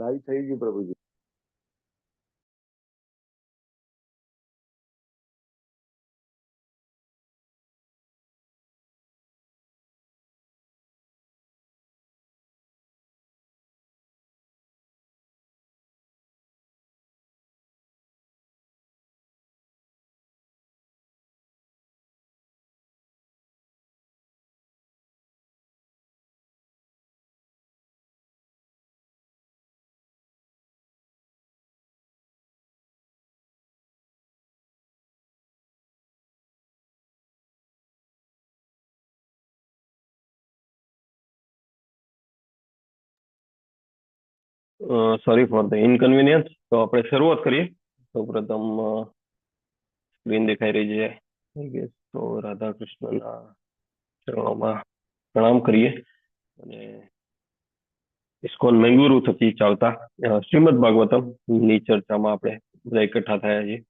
Live થઈ ગયું પ્રભુજી. Sorry for the inconvenience. તો આપણે શરૂઆત કરીએ. સૌ પ્રથમ સ્ક્રીન દેખાઈ રહી છે, I guess. તો રાધા કૃષ્ણના ચરણોમાં પ્રણામ કરીએ અને ઇસ્કોન મંગલુરુ થકી ચાલતા શ્રીમદ ભાગવતમ ની ચર્ચામાં આપણે બધા એકઠા થયા છીએ.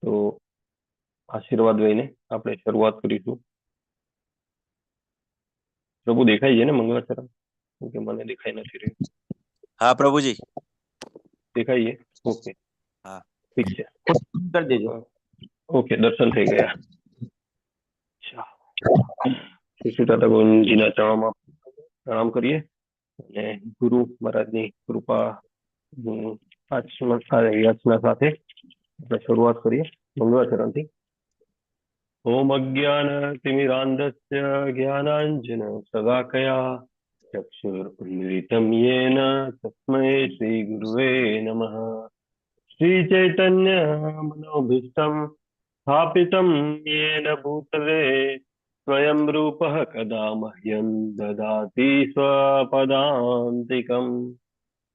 તો આશીર્વાદ લઈને આપણે શરૂઆત કરીશું. પ્રભુ, દેખાય છે ને મંગલાચરણ? કે મને દેખાઈ નથી રહ્યું. હા પ્રભુજી. દેખાય છે, ઓકે. હા. ઠીક છે. કરી દેજો. ઓકે, દર્શન થઈ ગયા. શ્રી શ્રી રાધા ગોવિંદજીના ચરણોમાં પ્રણામ કરીએ અને ગુરુ મહારાજની કૃપા યાચના સાથે આપણે શરૂઆત કરીએ મંગળાચરણથી. ઓમ અજ્ઞાન તિમિરાંધસ્ય જ્ઞાનાંજન શલાકયા ચક્ષુરુન્મીલિतं યેન તસ્મૈ શ્રી ગુરુવે નમઃ. શ્રી ચૈતન્ય મનોભીષ્ટં સ્થાપિतं યેન ભૂતલે સ્વયં રૂપઃ કદા મહ્યં દદાતિ સ્વપદાન્તિકં.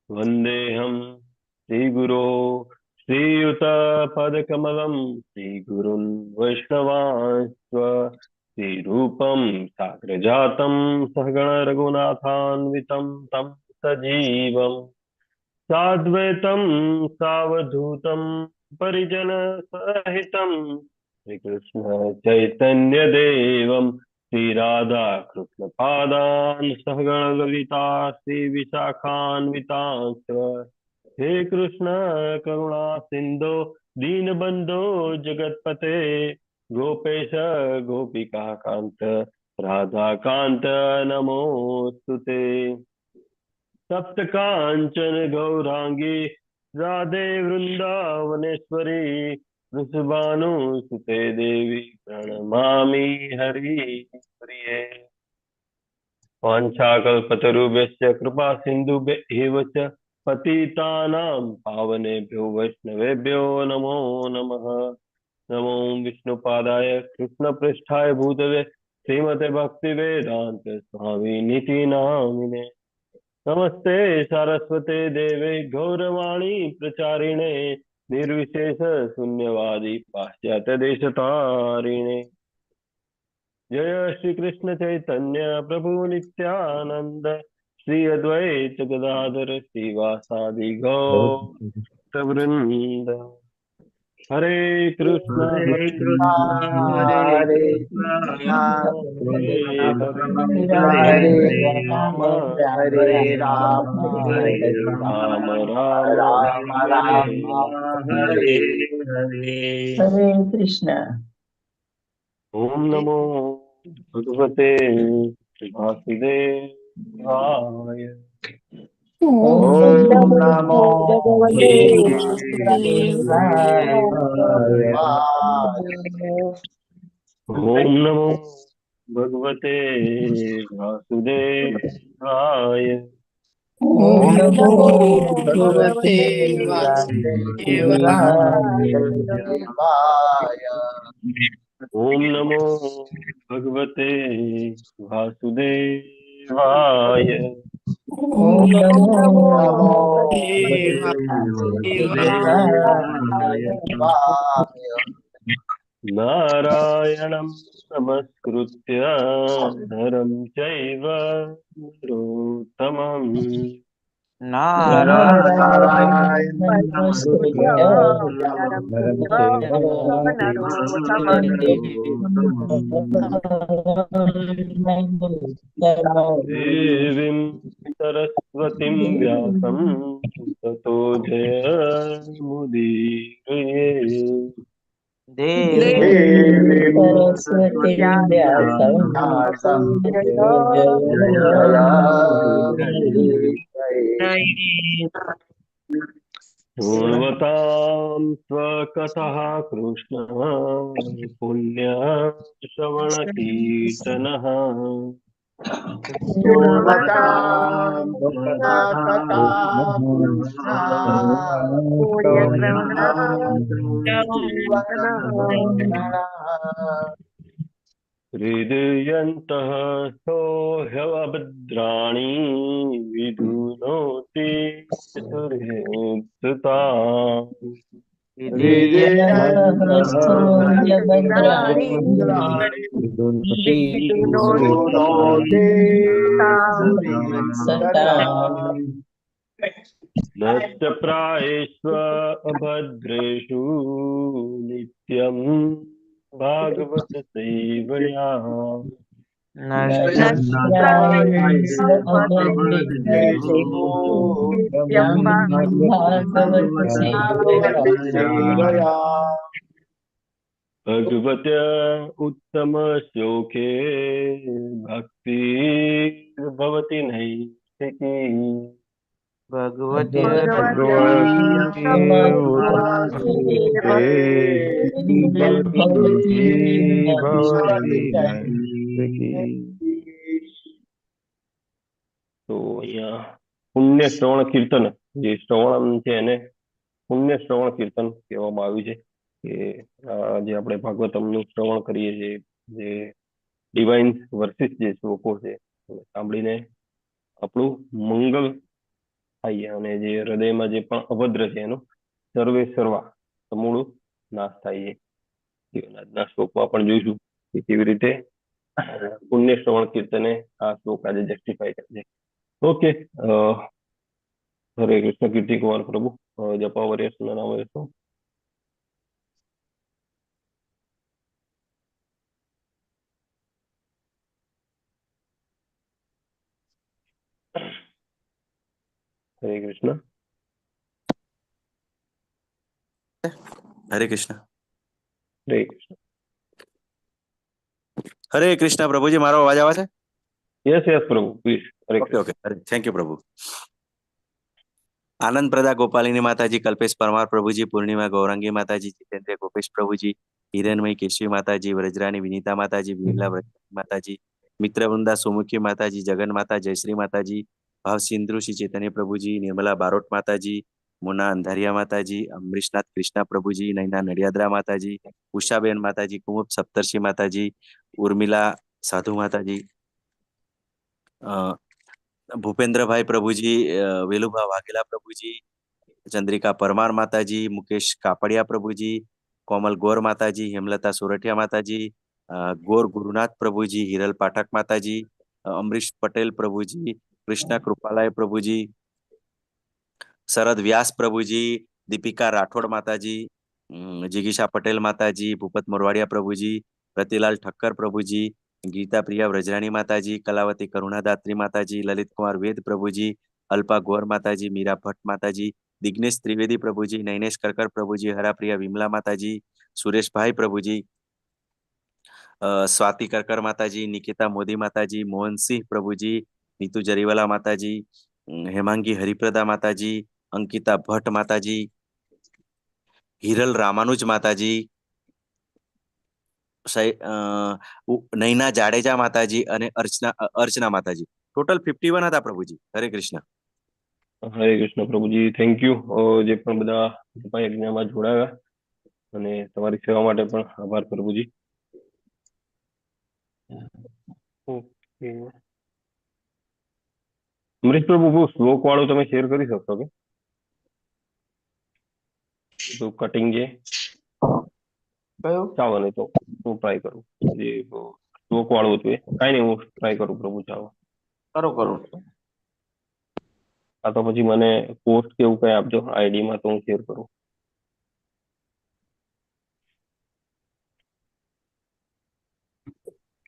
વંદેહં શ્રીગુરો શ્રીયુતપદકમલં શ્રીગુરુन् વૈષ્ણવાંશ્ચ શ્રીરૂપં સાગ્રજાतं સહગણ રઘુનાથાન્વિतं तं સજીવં સાદ્વૈतं સાવધૂतं પરિજન સહિतं શ્રીકૃષ્ણ ચૈતન્ય દેવં શ્રી રાધા કૃષ્ણ પાદાન સહગણ લલિતા શ્રી વિશાખાન્વિતાંશ્ચ. હે કૃષ્ણ કરુણા સિંધો દીનબંધો જગતપતે ગોપેશ ગોપિકા કાંત રાધાકાંત નમોસ્તુતે. તપ્ત કાંચન ગૌરાંગી રાધે વૃંદાવનેશ્વરી વૃષભાનુ સુતે દેવી પ્રણમામિ હરિ પ્રિયે. વાંછાકલ્પતરુભ્યશ્ચ કૃપા સિંધુભ્ય એવ ચ પતિતાનાં પાવનેભ્યો વૈષ્ણવેભ્યો નમો નમઃ. નમો વિષ્ણુપાદાય કૃષ્ણ પૃષ્ઠાય ભૂતલે શ્રીમતે ભક્તિ વેદાંત સ્વામી નિતિ નામિને. નમસ્તે સારસ્વતે દેવે ગૌરવાણી પ્રચારિણે નિર્વિશેષ શૂન્યવાદી પાશ્ચાત્ય દેશતારિણે. જય શ્રી કૃષ્ણ ચૈતન્ય પ્રભુ નિત્યાનંદ શ્રી અદ્વૈત ગદાધર શ્રીવાસાદિ ગૌર વૃંદ. હરે કૃષ્ણ હરે કૃષ્ણ હરે કૃષ્ણ હરે હરે રામ હરે રામ હરે રામ રામ રામ રામ હરે હરે. હરે કૃષ્ણ. ઓમ નમો ભગવતે વાસુદેવાય. ઓમ નમો ભગવતે વાસુદેવાય. ઓમ નમો ભગવતે વાસુદેવાય. ઓમ નમો ભગવતે વાસુદેવાય. ઓમ નમો ભગવતે વાસુદેવાય. ઓમ નમો નમો વાસુદેવાય. વાસુદેવાય. નારાયણં નમસ્કૃત્ય નરં ચૈવ નરોત્તમં. નારાયણ દેવીં સરસ્વતીં વ્યાસં તતો જયમુદીરયે. દેવી સરસ્વતી વ્યાસં શૃण्वतां સ્વકથः કૃષ્ણः પુણ્યશ્રવણકીર્તનः. હૃદયંતઃ સોહ્યવભદ્રાણि વિધુનોતિ સુરેપ્સુતા. નષ્ટ પ્રાયેષ્વ અભદ્રેષુ નિત્યમ ભાગવત સેવયા. ભગવત ઉત્તમ શ્લોકે ભક્તિ ભવતિ નૈષ્ઠિકી. ભગવતી તો અહીંયા પુણ્ય શ્રવણ કીર્તન, જે શ્રવણ છે એને પુણ્ય શ્રવણ કીર્તન કહેવામાં આવ્યું છે, કે જે આપણે ભાગવતમનું શ્રવણ કરીએ છીએ, જે ડિવાઇન વર્સિસ જે શ્લોકો છે સાંભળીને આપણું મંગલ થાય અને જે હૃદયમાં જે પણ અભદ્ર છે એનું સર્વે સર્વા સમૂળ નાશ થાય છે. આજના શ્લોકમાં પણ જોઈશું કે કેવી રીતે પુણ્ય શ્રવણ કીર્તને આ શ્લોક આજે જસ્ટિફાઈ કરે છે. ઓકે, હરે કૃષ્ણ. કીર્તિ કુમાર પ્રભુ, જપા વરિયસ નામ લેશો. હરે કૃષ્ણ. હરે કૃષ્ણ. હરે કૃષ્ણ. હરે કૃષ્ણ પ્રભુજી, મારો અવાજ આવે છે? યસ યસ પ્રભુ, please. Hare okay okay, thank you Prabhu. Anand Prada Gopalini Mataji, Kalpesh Parmar Prabhuji, Purnima Gaurangi Mataji, Jitendra Gopesh Prabhuji, Hiranmayi Keshavi Mataji, Vrajrani Vinita Mataji, Vimala Vrajrani Mataji, Mitravrinda Sumukhi Mataji, Jagan Mata Jayashree Mataji, Bhav Sindhu Shri Chaitanya Prabhuji, Nirmala Barot Mataji, Mona Andhariya Mataji, Amrishnath Krishna Prabhuji, Naina Nadiyadra Mataji, Ushaben Mataji, Kumud Saptarshi Mataji, Urmila Sadhu Mataji, Bhupendrabhai Prabhuji, Velubha Vaghela Prabhuji, Chandrika Parmar Mataji, Mukesh Kapadia Prabhuji, Komal Gor Mataji, Hemlata Sorathiya Mataji, Gor Gurunath Prabhuji, Hiral Pathak Mataji, Amrish Patel Prabhuji, Krishna Kripalaya Prabhuji, Sharad Vyas Prabhuji, Deepika Rathod Mataji, Jigisha Patel Mataji, Bhupat Morvadiya Prabhuji, Ratilal Thakkar Prabhuji, Gita Priya Vrajrani Mataji, Kalavati Karunadatri Mataji, Lalit Kumar Ved Prabhuji, Alpa Gor Mataji, Meera Bhatt Mataji, Dignesh Trivedi Prabhuji, Nainesh Karkar Prabhuji, Harapriya Vimla Mataji, Sureshbhai Prabhuji, Swati Karkar Mataji, Nikita Modi Mataji, Mohansinh Prabhuji, Neetu Jariwala Mataji, Hemangi Hariprada Mataji, Ankita Bhatt Mataji, Hiral Ramanuj Mataji, Naina Jadeja Mataji અને અર્ચના અર્ચના માતાજી. Total 51 હતા પ્રભુજી. હરે કૃષ્ણ. હરે કૃષ્ણ પ્રભુજી, thank you. જે પણ બધા જપા યજ્ઞમાં જોડાયા અને તમારી સેવા માટે પણ આભાર પ્રભુજી. ઓકે અમરીશ પ્રભુ, શ્લોક વાળું તમે શેર કરી શકશો કે તો કટિંગ જે કયું? ચાલો, નહીં તો હું ટ્રાય કરું. જે શ્લોક વાળું હતું એ કાંઈ નહીં, હું ટ્રાય કરું પ્રભુ. ચાલો. કરો કરો. આ તો પછી મને પોસ્ટ કે એવું કઈ આપજો આઈડી માં તો હું શેર કરું.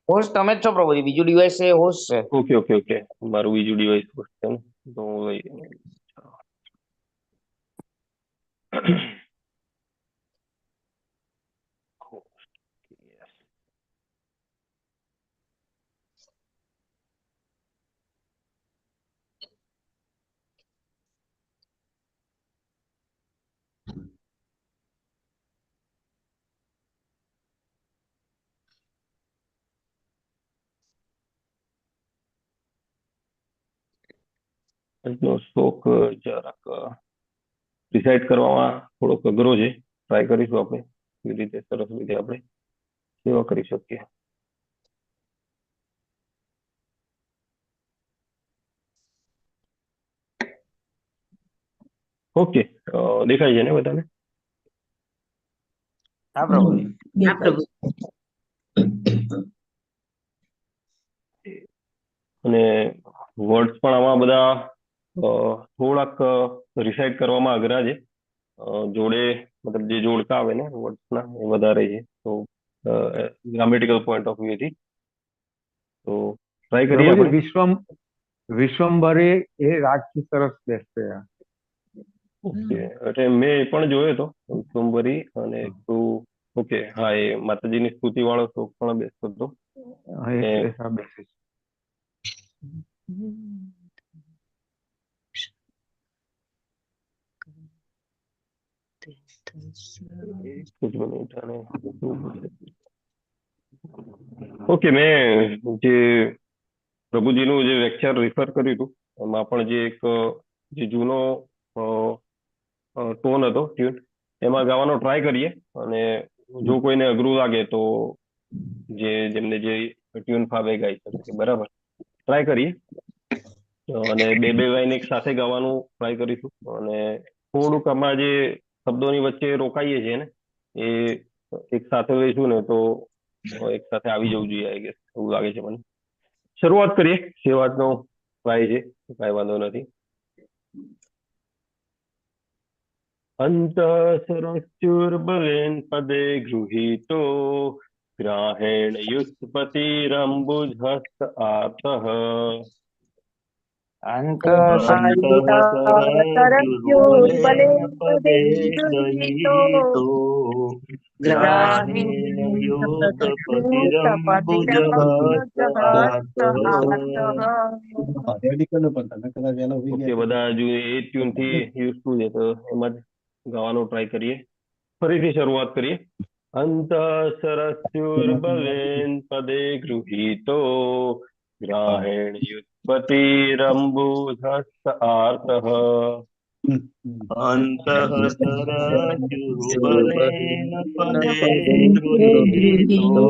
હોસ્ટ તમે જ છો પ્રભુજી, બીજું ડિવાઇસ છે હોસ્ટ છે. Okay okay okay, મારું બીજું ડિવાઇસ હોસ્ટ છે ને, તો હું લઈ. આજનો શ્લોક જરાક ડિસાઈડ કરવામાં થોડોક અઘરો છે. ટ્રાય કરીશું આપણે એ રીતે સરસ રીતે આપણે સેવા કરી શકીએ. ઓકે, દેખાય છે ને બધાને? હા પ્રભુજી. હા પ્રભુ. અને વર્ડ્સ પણ આમાં બધા થોડાક રિસાઇડ કરવામાં અઘરા છે. જોડે મતલબ જે જોડકા આવે ને વર્ડ્સના એ વધારે છે, તો grammatical point of view થી તો ટ્રાય કરીએ આપણે. વિશ્વમ વિશ્વંભરે એ રાગથી સરસ બેસશે. ઓકે, એટલે મેં એ પણ જોયો હતો વિશ્વંભરી અને ઓકે, હા, એ માતાજીની સ્તુતિ વાળો શ્લોક પણ બેસતો હતો. હા, બેસે છે. ઓકે, મેં જે પ્રભુજીનું જે લેક્ચર રિફર કર્યું હતું એમાં પણ જે એક જે જૂનો ટોન હતો, ટ્યુન, એમાં ગાવાનો ટ્રાય કરીએ અને જો કોઈને અઘરું લાગે તો જે જેમને જે ટ્યુન ફાવે ગાઈ શકે, બરાબર? ટ્રાય કરીએ અને બે બે લાઈન એક સાથે ગાવાનું ટ્રાય કરીશું. અને થોડુંક આમાં જે શબ્દોની વચ્ચે રોકાઈએ છીએ ને એ એક સાથે લઈશું ને તો એક સાથે આવી જવું જોઈએ, I guess, એવું લાગે છે મને. શરૂઆત કરીએ, સેવાજનો ટ્રાય છે, કાંઈ વાંધો નથી. અંતઃસરસ્યુર્બલેન પદે ગૃહીતો ગ્રાહેણ યુત્પતિરંબુજહસ્ત આતઃ. ઓકે, બધા હજુ એ ટ્યુન થી યુઝ ટુ છે તો એમાં જ ગાવાનો ટ્રાય કરીએ. ફરીથી શરૂઆત કરીએ. અંતઃસરસ્યુર્બલેન પદે ગૃહીતો ગ્રાહેણ યુત્પતિરંબુજહસ્ત આર્તઃ. અંતઃસરસ્યુર્બલેન પદે ગૃહીતો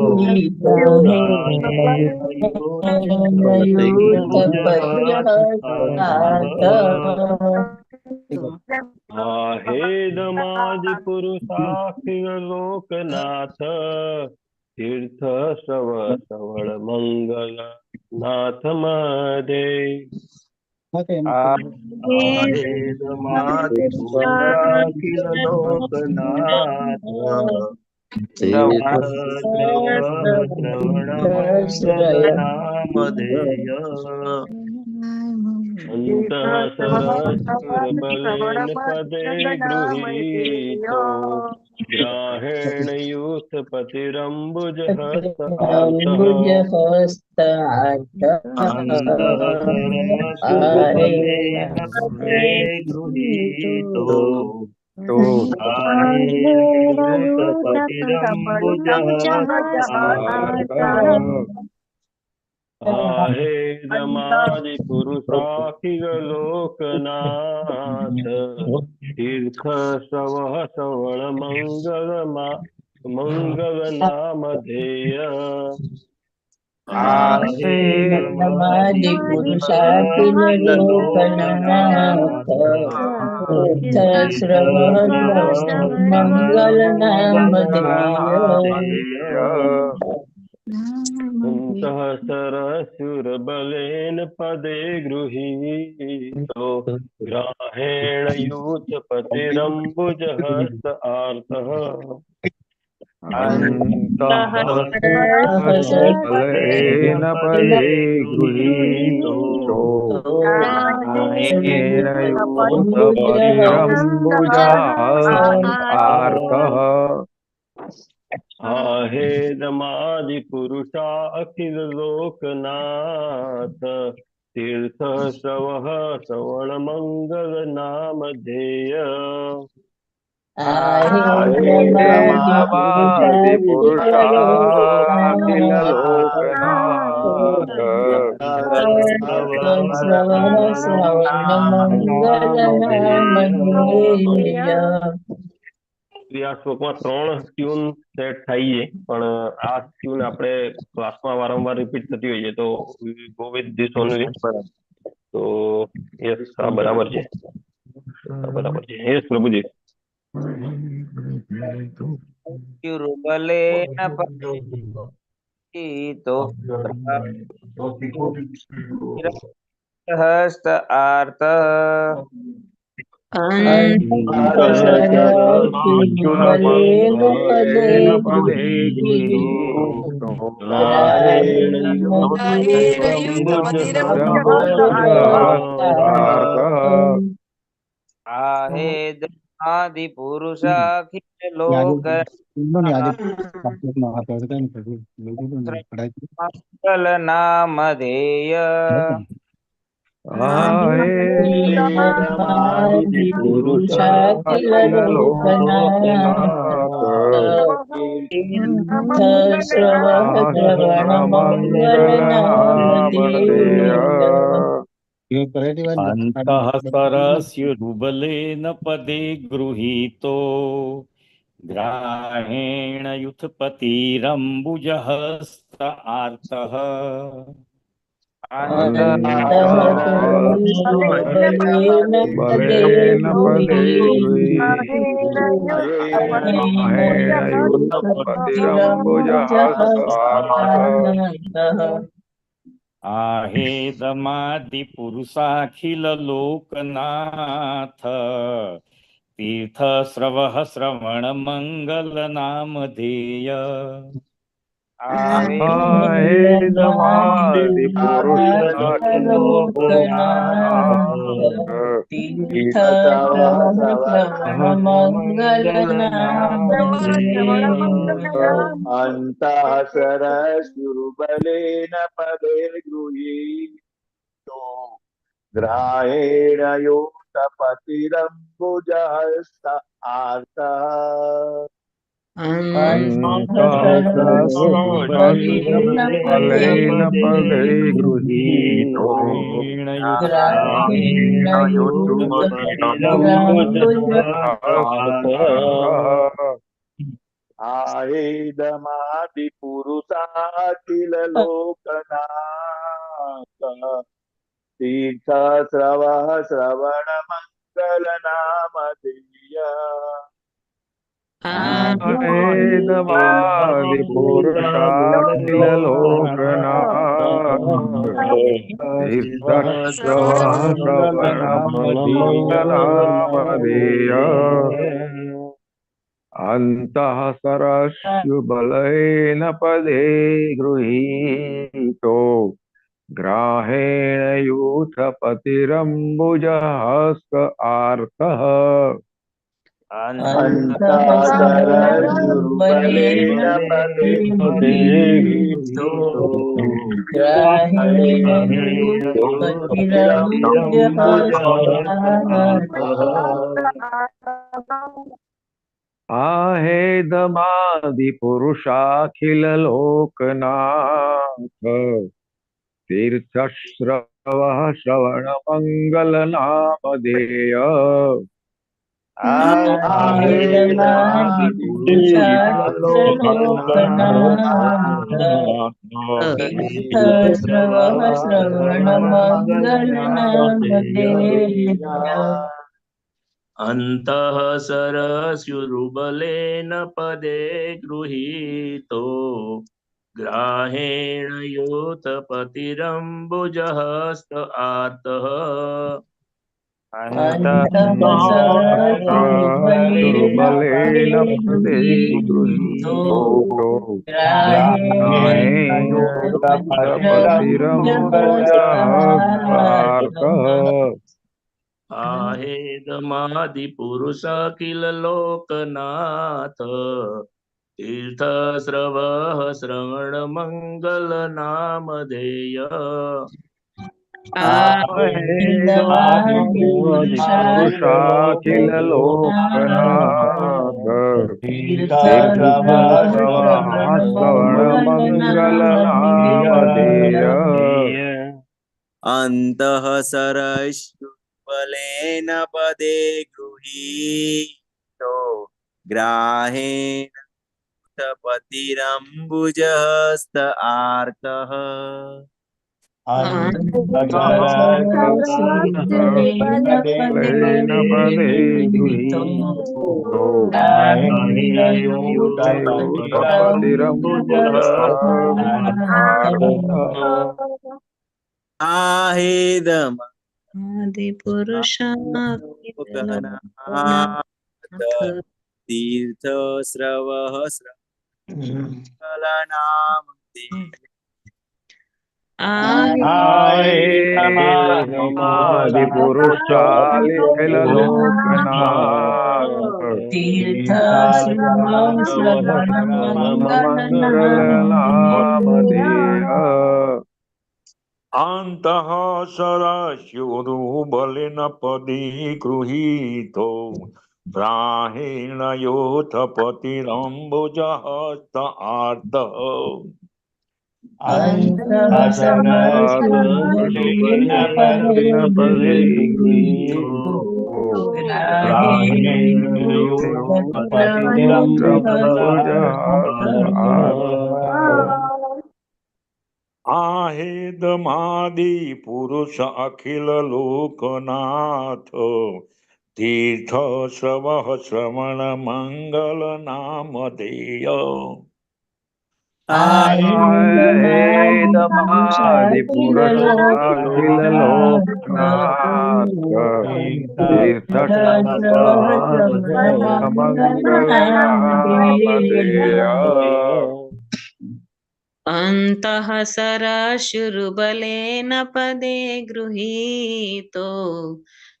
आहेदमादि પુરુષાખિલ લોકનાથ તીર્થ શ્રવ શ્રવણ મંગલ નાથ મદે. आहेदमादि પુરુષાખિલ લોકનાથ તીર્થ શ્રવણ મંગલ નામધેય. અંતઃસરસ્યુર્બલેન પદે ગૃહીતો ગ્રાહેણ યુત્પતિરંબુજહસ્ત આર્તઃ. અંતઃસરસ્યુર્બલેન પદે ગૃહીતો ગ્રાહેણ યુત્પતિરંબુજહસ્ત આર્તઃ. आहेदमादि પુરુષાખિલ લોકનાથ તીર્થ શ્રવ શ્રવણ મંગલ મંગલ નામધેય. આહેદમાદિ પુરુષાખિલ લોકનાથ તીર્થ શ્રવણ મંગલ નામધેય. અંતઃ સરસ્યુર્બલેન પદે ગૃહીતો ગ્રાહેણ ಯೂથપતિરંબુજહસ્ત આર્તઃ. અંતઃ બલેન પદે ગૃહીતો ગ્રાહેણ યુથપતિરંબુજહસ્ત આર્તઃ. आहेदमादिपुरुषा अखिल लोकनाथ तीर्थ श्रवः श्रवण मंगल नाम ध्येय. આદિ પુરુષાખિલ લોકનાથ શ્રવણ શ્રવણ મંગલ નામ ધ્યેય. આ શ્લોકમાં ત્રણ ટ્યુન સેટ થાય છે, પણ આ ટ્યુન આપણે ક્લાસમાં વારંવાર રિપીટ થતી હોય છે, તો ગો વિથ this only. તો યસ, આ બરાબર છે, આ બરાબર છે. યસ પ્રભુજી. બલેન પદે હસ્ત આર્ત. બલેન પદે ગૃહીતો આર્તઃ. आहेद આદિ પુરુષાખિલ લોક મંગલ નામ ધ્યેય. પુરુષાખિલ લોકનાથ શ્રવણ શ્રવણ મંગલ નામ ધ્યેય. અંતઃ સરસ્યુર્બલેન પદે ગૃહીતો ગ્રાહેણ યુથપતિરંબુજહસ્ત આર્તઃ. બલેન પદે ગૃહીતો યુથપતિરંબુજહસ્ત આર્તઃ. आहेदमादि पुरुषाखिल लोकनाथ तीर्थ श्रवः श्रवण मंगल नाम ध्येय. आहेदमादि પુરુષાખિલ લોકનાથ તીર્થ શ્રવણ મંગલ નામ ધ્યેય. અંતઃ સરસ્યુર્બલેન પદે ગૃહીતો ગ્રાહેણ યુતપતિરંબુજહસ્ત આર્તઃ. બલેન પદે ગૃહીતો आहेदमादि પુરુષાખિલ લોકનાથ તીર્થ શ્રવઃ શ્રવણ મંગલ નામ ધ્યેય. આહેદમાદિ પુરુષાખિલ લોકનાથ તીર્થશ્રવઃ શ્રવણ મંગલનામધેય. અંતઃ સરસ્યુબલેન પદે ગૃહીતો ગ્રાહેણ યુથપતિરંબુજહસ્ત આર્તઃ. અંતઃ સરસ્યુર્બલેન પદે ગૃહીતો ગ્રાહેણ યુથપતિરંબુજહસ્ત आहेदमादि પુરુષાખિલ લોકનાથ તીર્થશ્રવઃ શ્રવણ મંગલ નામધેય. શ્રવણ શ્રવણ મંગલ નામ ધ્યેય. અંતઃ સરસ્યુર્બલેન પદે ગૃહીતો ગ્રાહેણ યોથપતિરંબુજહસ્ત આર્તઃ. બલેન પદે ગૃહીતો પતિરંબુજહસ્તાર્તઃ. આહેદમાદિપુરુષ અખિલ લોકનાથ તીર્થ શ્રવ શ્રવણ મંગલ નામધેય. પુરુષાખિલ લોકનાથ તીર્થ શ્રવણ મંગલ નામધેય. અંતઃ સરસ્યુબલેન પદે ગૃહીતો ગ્રાહેણ પતિરંબુજહસ્ત આર્તઃ. બલેન પદે ગૃહીતો પતિરંબુજહસ્તાર્તઃ. આહેદમ આદિપુરુષાખિલ લોકનાથ તીર્થ શ્રવ શ્રવણ નામધેય. આદિપુરુષાખિલ લોકનાથ તીર્થ શ્રવણ મંગલ મંગલ નામધેય. અંતઃ સરસ્યુરુબલેન પદે ગૃહીતો ગ્રાહેણ યોથપતિરંબુજહસ્ત આર્તઃ. પદે ગૃહીતો આહેદમાદિ પુરુષ અખિલ લોકનાથ તીર્થ શ્રવ શ્રવણ મંગલ નામધેય. આદિપુરુષાખિલ લોકનાથ તીર્થ મંગલ નામધેય. અંતઃ સરશુર્બલેન પદે ગૃહીતો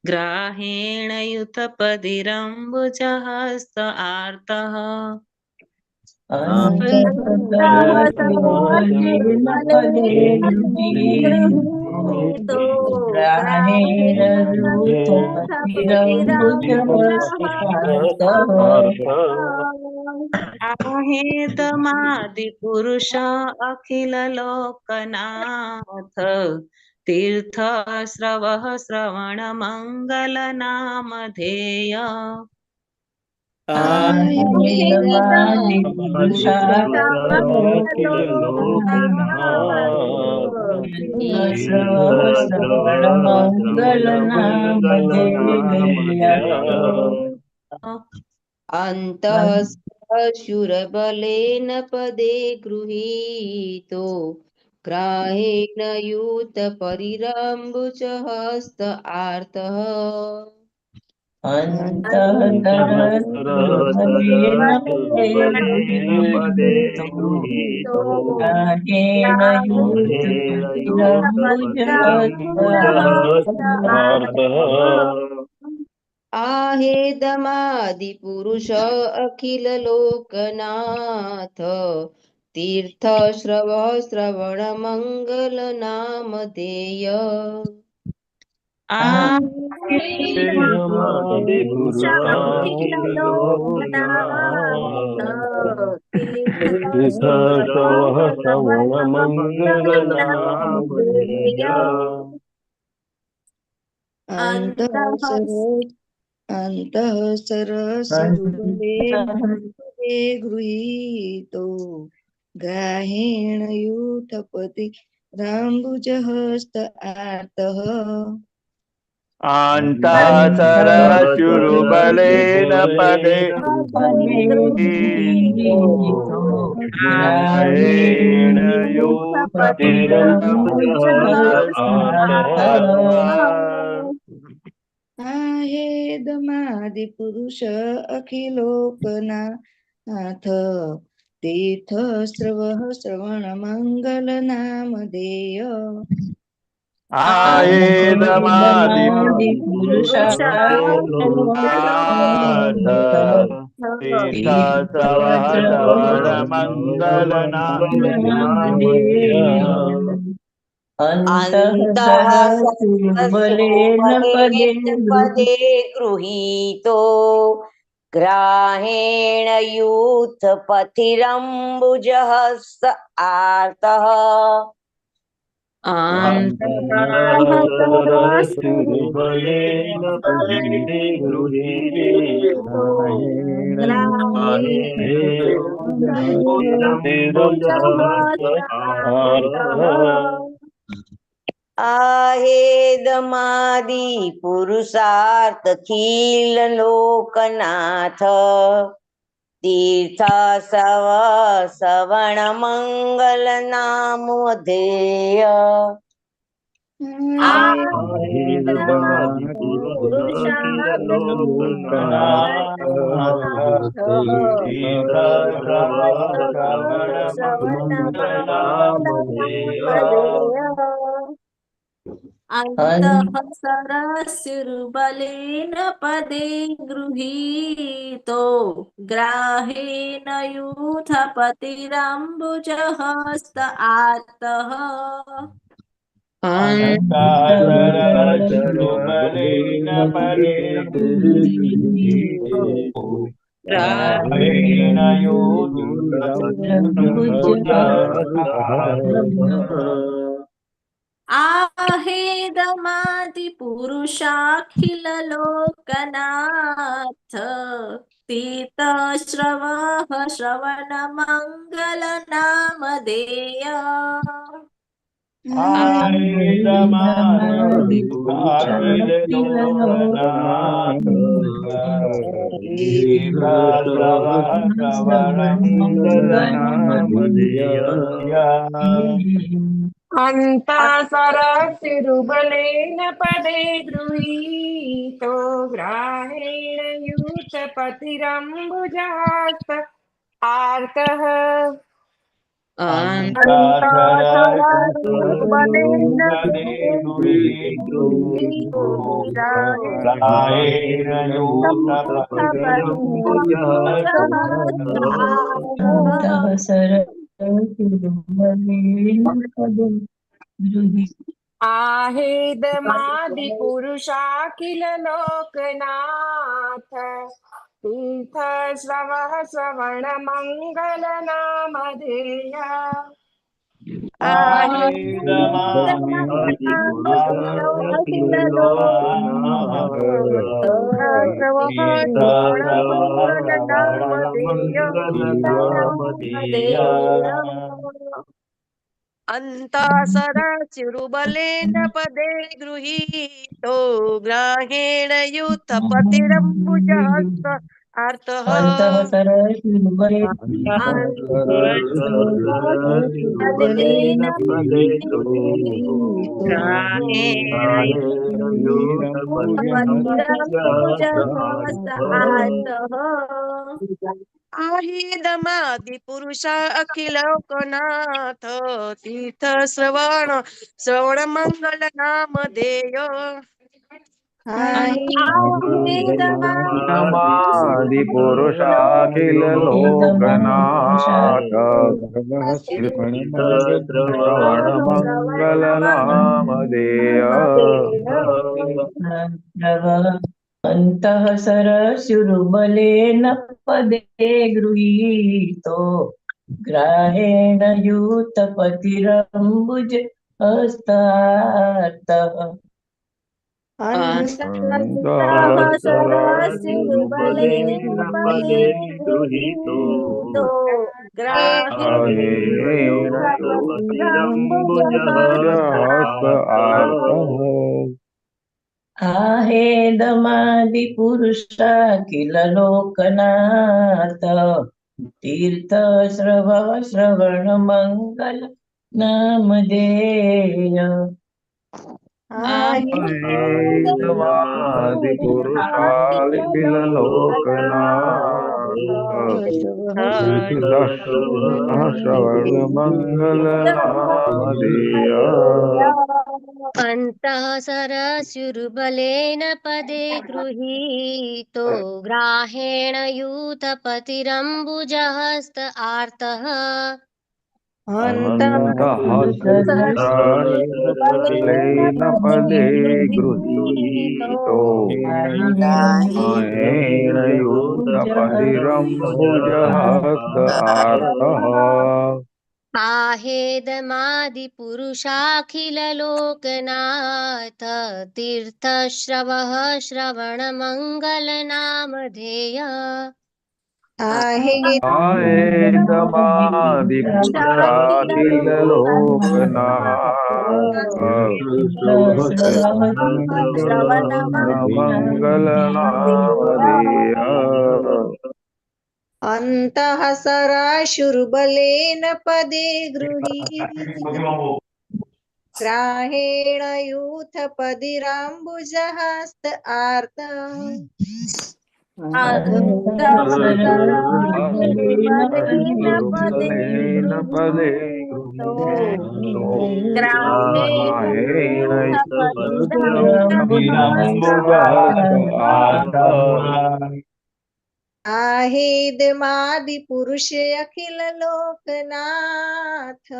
ગ્રાહેણ યુથપતિરંબુજહસ્ત આર્તઃ. આહેદમાદિપુરુષ અખિલ લોકનાથ તીર્થ શ્રવ શ્રવણ મંગલ નામધેય. અંતઃશુરબલેન પદે ગૃહીતો ગ્રાહેણ યુત પરિરંબુચ હસ્ત આર્તઃ. આહેદમાદિપુરુષ અખિલ લોકનાથ તીર્થ શ્રવ શ્રવણ મંગલ નામધેય. અંતઃ સરસરુબલેન પદે ગૃહીતો ગ્રાહેણ યુથપતિ રાંબુજહસ્ત આર્તઃ. અંતઃ સરસ્યુરુબલેન પદે ગ્રાહેણ आहेदमादि पुरुष अखिलोकनाथ तीर्थ श्रवः श्रवण मंगल नामधेय આયેદમાદિ પુરુષાર્થ તીર્થ શ્રવઃ શ્રવણ મંગલ નામધેય. અંતઃ સરસ્યુર્બલેન પદે ગૃહીતો ગ્રાહેણ યુથ પથિરંબુજહસ્ત આર્તઃ. બલેન પદે ગૃહીતો आहेदमादि પુરુષાર્થ ખીલ લોકનાથ તીર્થ સવ શ્રવણ મંગલ નામધેય. અંતઃ સરસ્યુર્બલેન પદે ગૃહીતો ગ્રાહેણ યુથપતિરંબુજહસ્ત આર્તઃ. બલેન પદે ગૃહીતો ગ્રાહેણ आहेदमादि પુરુષાખિલ લોકનાથ તીર્થશ્રવઃ શ્રવણ મંગલ નામધેય. અંતઃ સરસ્યુર્બલેન પદે ગૃહીતો ગ્રાહેણ યુથપતિરંબુજાસ્ત આર્તઃ. आहेदमादि પુરુષાખિલ લોકનાથ તીર્થ શ્રવઃ શ્રવણ મંગલ નામધેય. અંતઃ પદે ગૃહીતો ગ્રાહેણ યુથપતિરંબુજહસ્ત આર્તઃ. આહિદમાદિ પુરુષા અખિલોકનાથ તીર્થ શ્રવણ શ્રવણ મંગલ નામ ધેય. આદિ પુરુષાખિલ લોકનાથ શ્રવણ મંગલ નામ દેય. અંતઃ સરસ્યુર્બલેન પદે ગૃહીતો ગ્રાહેણ યુતપતિરંબુજ હસ્તાર્તઃ. પદે ગૃહીતો आहेदमादि પુરુષા કિલ લોકનાથ તીર્થ શ્રવ શ્રવણ મંગલ નામધેય. આહિદમાદિ પુરુષાલિખિલ લોકનાથ શ્રવણ મંગલ નામધેય. અन्तः સરસ્યુર્બલેન પદે ગૃહીતો ગ્રાહેણ यूथपतिरम्बुजहस्त આર્તઃ. અનંતઃ સરસ્યુર્બલેન પદે ગૃહીતો ગ્રાહેણ यूथपतिरम्बुजहस्त આર્તઃ. आहेदमादिपुरुषाखिललोकनाथ તીર્થશ્રવः શ્રવણમંગલનામધેય. આહેદમાદિ પુરુષાખિલ લોકનાથ મંગલ નામધેય. અંતઃ સરાશુર્બલેન પદે ગૃહીતો ગ્રાહેણ यूथपतिरम्बुजहस्त આર્ત. બલેન પદે ગૃહીતો ગ્રાહેણ यूथपतिरम्बुजहस्त આર્તઃ. આહેદમાદિ પુરુષ અખિલ લોકનાથ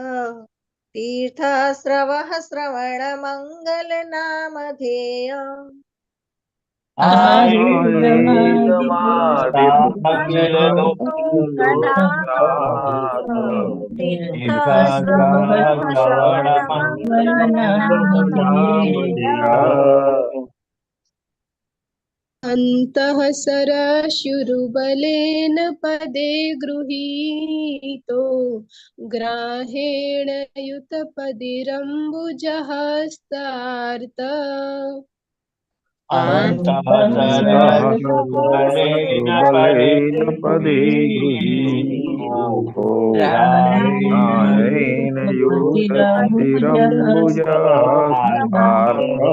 તીર્થ શ્રવ શ્રવણ મંગલ નામધેય. આહેદમાદિ પુરુષાખિલ લોકનાથ. અંતઃ સરસ્યુર્બલેન પદે ગૃહીતો ગ્રાહેણ યુતપદિરંબુજહસ્તાર્ત. બલેન પદે ગૃહીતો ગ્રાહેણ यूथपतिरम्बुजहस्त આર્તઃ.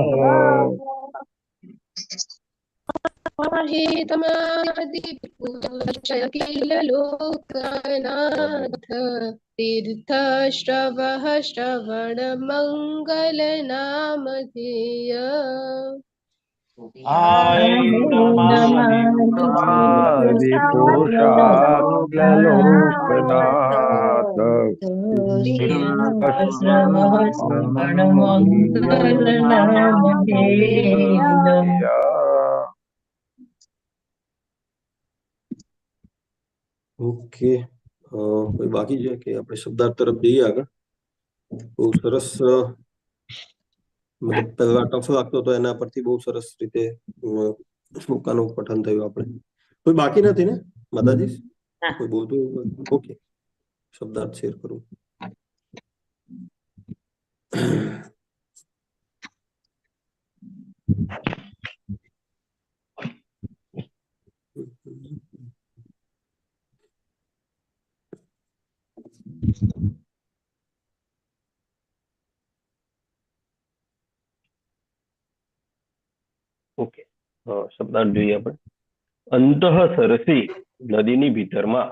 આહેતમાદિપુરુષાખિલ લોકનાથ તીર્થશ્રવઃ શ્રવણ મંગલ નામધેય. આદિ પુરુષાખિલ લોકનાથ શ્રવણ મંગલ નામધેય. ઓકે, કોઈ બાકી છે કે આપણે શબ્દાર્થ તરફ જઈએ આગળ? બહુ સરસ, મતલબ પહેલા ટફ લાગતો હતો એના પરથી બહુ સરસ રીતે શ્લોકાનું પઠન થયું. આપણે કોઈ બાકી નથી ને માતાજી? કોઈ બોલતું? ઓકે, શબ્દાર્થ શેર કરું. ઓકે, શબ્દાર્થ જોઈએ આપણે. અંતઃ સરસી, નદીની ભીતરમાં.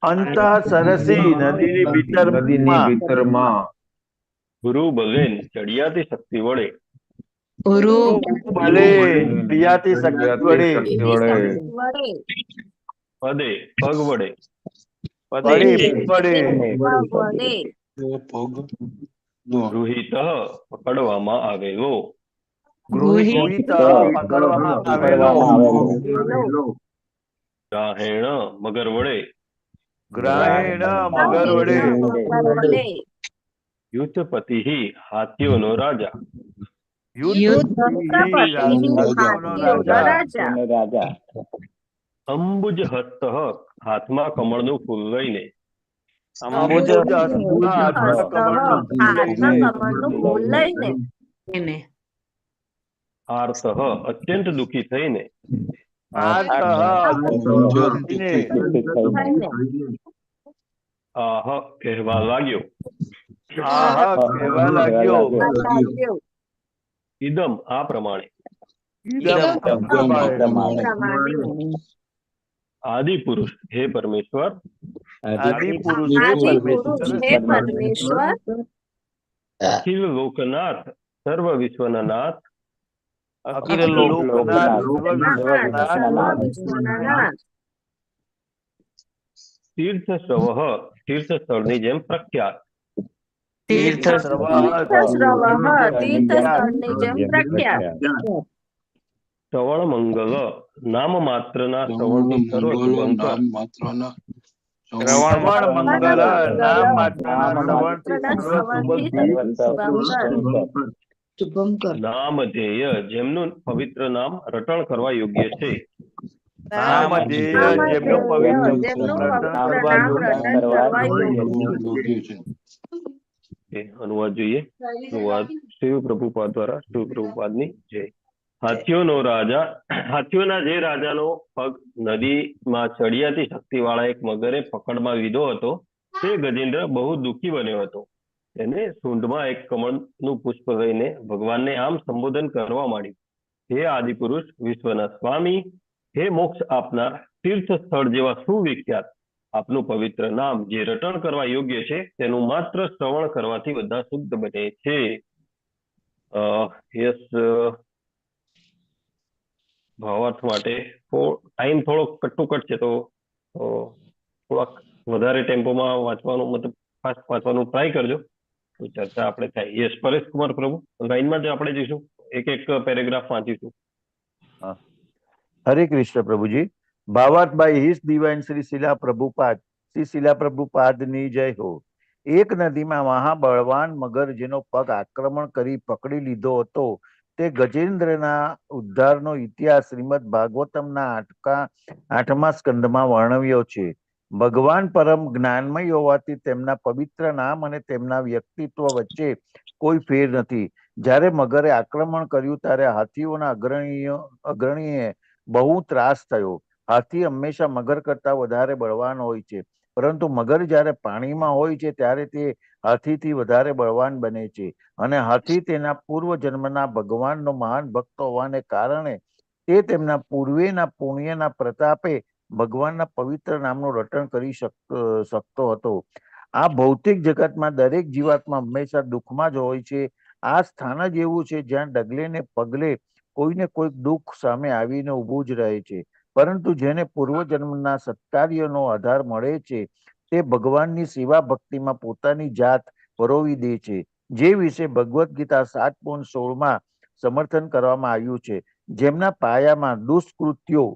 અંતઃ સરસી, નદીની નદીની ભીતરમાં. ભીતરમાં. ગુરુ બલેન, ચડિયાતી શક્તિ વડે. ગુરુ બલે, ક્રિયાતી શક્તિ ચડિયાતી વડે. શક્તિ વડે. પદે, પગ વડે. પદે, પગ વડે. ગૃહીત, પકડવામાં આવેલો. ગૃહીત, પકડવામાં આવેલો. ગ્રાહેણ, મગર વડે. ગ્રાહેણ, મગર વડે. યુથપતિ, હાથીઓનો રાજા. યુથપતિ, હાથીઓનો રાજા. અંબુજ હસ્ત, હાથમાં કમળનું ફૂલ લઈને. અંબુજ હસ્ત, હાથમાં કમળનું ફૂલ લઈને. આર્તઃ, અત્યંત દુઃખી થઈને. આર્તઃ દુઃખી થઈને. આહ કહેવા લાગ્યો. આહ કહેવા લાગ્યો. ઇદમ આ પ્રમાણે. ઇદમ પ્રમાણે. આદિ પુરુષ હે પરમેશ્વર. આદિ પુરુષ હે આદિ પુરુષ હે પરમેશ્વર. અખિલ લોકનાથ સર્વ વિશ્વના નાથ. અખિલ લોકનાથ સર્વ વિશ્વના નાથ. તીર્થ શ્રવઃ તીર્થ સ્થળની જેમ પ્રખ્યાત. તીર્થ તીર્થશ્રવઃ તીર્થ સ્થળની જેમ પ્રખ્યાત. શ્રવણ મંગલ નામ માત્રના શ્રવણથી સર્વ શુભંકર. શ્રવણ મંગલ નામ માત્રના શ્રવણથી સર્વ શુભંકર. નામધેય જેમનું પવિત્ર નામ રટણ કરવા યોગ્ય છે. નામધેય જેમનું પવિત્ર જેમનું રટણ પવિત્ર કરવા નામ રટણ કરવા યોગ્ય છે. અનુવાદ જોઈએ. અનુવાદ શિવ પ્રભુપાદ દ્વારા. શિવ પ્રભુપાદની જય. હાથીઓનો રાજા, હાથીઓના જે રાજાનો પગ નદીમાં ચડિયાતી શક્તિવાળા એક મગરે પકડમાં લીધો હતો, તે ગજેન્દ્ર બહુ દુઃખી બન્યો હતો. તેને સૂંઢમાં એક કમળનું પુષ્પ લઈને ભગવાનને આમ સંબોધન કરવા માંડ્યું: હે આદિપુરુષ, વિશ્વના સ્વામી, હે મોક્ષ આપનાર, તીર્થ સ્થળ જેવા સુવિખ્યાત આપનું પવિત્ર નામ જે રટણ કરવા યોગ્ય છે, તેનું માત્ર શ્રવણ કરવાથી બધા શુદ્ધ બને છે. યસ, ભાવાર્થ માટે ટાઈમ થોડો કટ છે, તો થોડાક વધારે ટેમ્પોમાં વાંચવાનું, મતલબ ફાસ્ટ વાંચવાનું ટ્રાય કરજો, તો ચર્ચા આપણે થાય. યસ, પરેશ કુમાર પ્રભુ, લાઈનમાં જ આપણે જઈશું, એક એક પેરેગ્રાફ વાંચીશું. હરે કૃષ્ણ પ્રભુજી. ભાવાર્થ બાય his divine Shri શિલા પ્રભુપાદ. શ્રી શિલા પ્રભુપાદની જય હો. એક નદીમાં મહાબળવાન મગર જેનો પગ આક્રમણ કરી પકડી લીધો હતો, તે ગજેન્દ્રના ઉદ્ધારનો ઇતિહાસ શ્રીમદ ભાગવતમના આઠમા સ્કંદમાં વર્ણવ્યો છે. ભગવાન પરમ જ્ઞાનમય હોવાથી તેમના પવિત્ર નામ અને તેમના વ્યક્તિત્વ વચ્ચે કોઈ ફેર નથી. જ્યારે મગરે આક્રમણ કર્યું ત્યારે હાથીઓના અગ્રણીએ બહુ ત્રાસ થયો. હાથી હંમેશા મગર કરતા વધારે બળવાન હોય છે, પરંતુ મગર જ્યારે પાણીમાં હોય છે ત્યારે તે હાથીથી વધારે બળવાન બને છે, અને હાથી તેના પૂર્વજન્મના ભગવાનનો મહાન ભક્ત હોવાને કારણે તે તેમના પૂર્વેના પુણ્યના પ્રતાપે ભગવાનના પવિત્ર નામનું રટણ કરી શકતો હતો. આ ભૌતિક જગતમાં દરેક જીવાત્મા હંમેશા દુઃખમાં જ હોય છે. આ સ્થાન જ એવું છે જ્યાં ડગલે ને પગલે કોઈને કોઈક દુઃખ સામે આવીને ઊભું જ રહે છે, પરંતુ જેને પૂર્વજન્મના સત્કાર્યનો આધાર મળે છે તે ભગવાનની સેવા ભક્તિમાં પોતાની જાત પરોવી દે છે, જે વિશે ભગવદ્ ગીતા 7.16માં સમર્થન કરવામાં આવ્યું છે. જેમના પાયામાં દુષ્કૃત્યો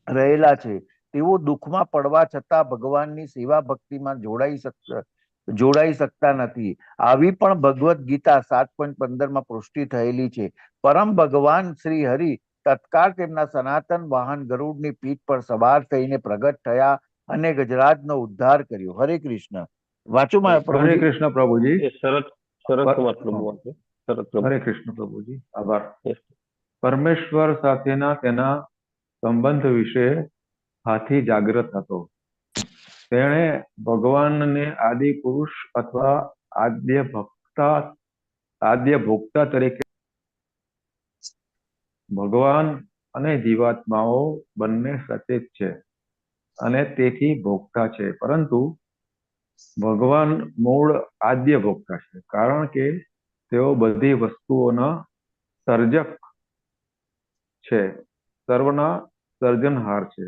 રહેલા છે તેઓ દુઃખમાં પડવા છતાં ભગવાનની સેવા ભક્તિમાં જોડાઈ શકતા નથી. આવી પણ ભગવદ્ ગીતા 7.15માં પુષ્ટિ થયેલી છે. પરમ ભગવાન શ્રી હરિ તત્કાળ તેમના સનાતન વાહન ગરુડની પીઠ પર સવાર થઈને પ્રગટ થયા અને ગજરાજનો ઉદ્ધાર કર્યો. હરે કૃષ્ણ. વાંચું હરે પ્રભુજી? કૃષ્ણ પ્રભુજી. શરદ કુમાર પ્રભુ. શરદ પ્રભુ. હરે કૃષ્ણ પ્રભુજી, આભાર. પરમેશ્વર સાથેના તેના સંબંધ વિશે હાથી જાગ્રત હતો. તેણે ભગવાનને આદિ પુરુષ અથવા આદ્ય ભોક્તા તરીકે ભગવાન અને જીવાત્માઓ બંને સચેત છે અને તેથી ભોગતા છે, પરંતુ ભગવાન મૂળ આદ્ય ભોગતા છે, કારણ કે તેઓ બધી વસ્તુઓના સર્જક છે, સર્વના સર્જનહાર છે.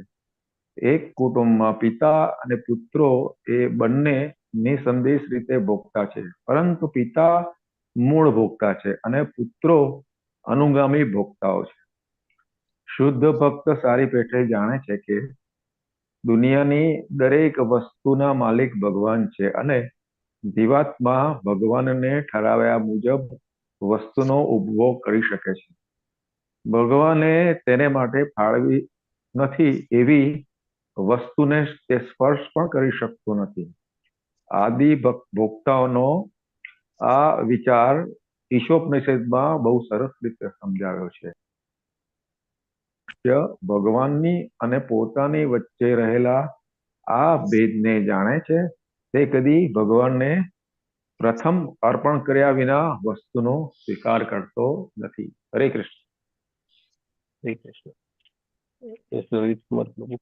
એક કુટુંબમાં પિતા અને પુત્રો એ બંને નિસંદેશ રીતે ભોગતા છે, પરંતુ પિતા મૂળ ભોગતા છે અને પુત્રો અનુગામી ભોગતાઓ છે. શુદ્ધ ભક્ત સારી પેઠે જાણે છે કે દુનિયાની દરેક વસ્તુના માલિક ભગવાન છે અને જીવાત્મા ભગવાનને ઠરાવ્યા મુજબ વસ્તુનો ઉપભોગ કરી શકે છે. ભગવાને તેને માટે ફાળવી નથી એવી વસ્તુને તે સ્પર્શ પણ કરી શકતો નથી. આદિ ભોક્તાઓનો આ વિચાર ઈશોપનિષદમાં બહુ સરસ રીતે સમજાવ્યો છે. મનુષ્ય ભગવાનની અને પોતાની વચ્ચે રહેલા આ ભેદને જાણે છે, તે કદી ભગવાનને પ્રથમ અર્પણ કર્યા વિના વસ્તુનો સ્વીકાર કરતો નથી. હરે કૃષ્ણ. હરે કૃષ્ણ. યસ, રોહિત કુમાર પ્રભુ.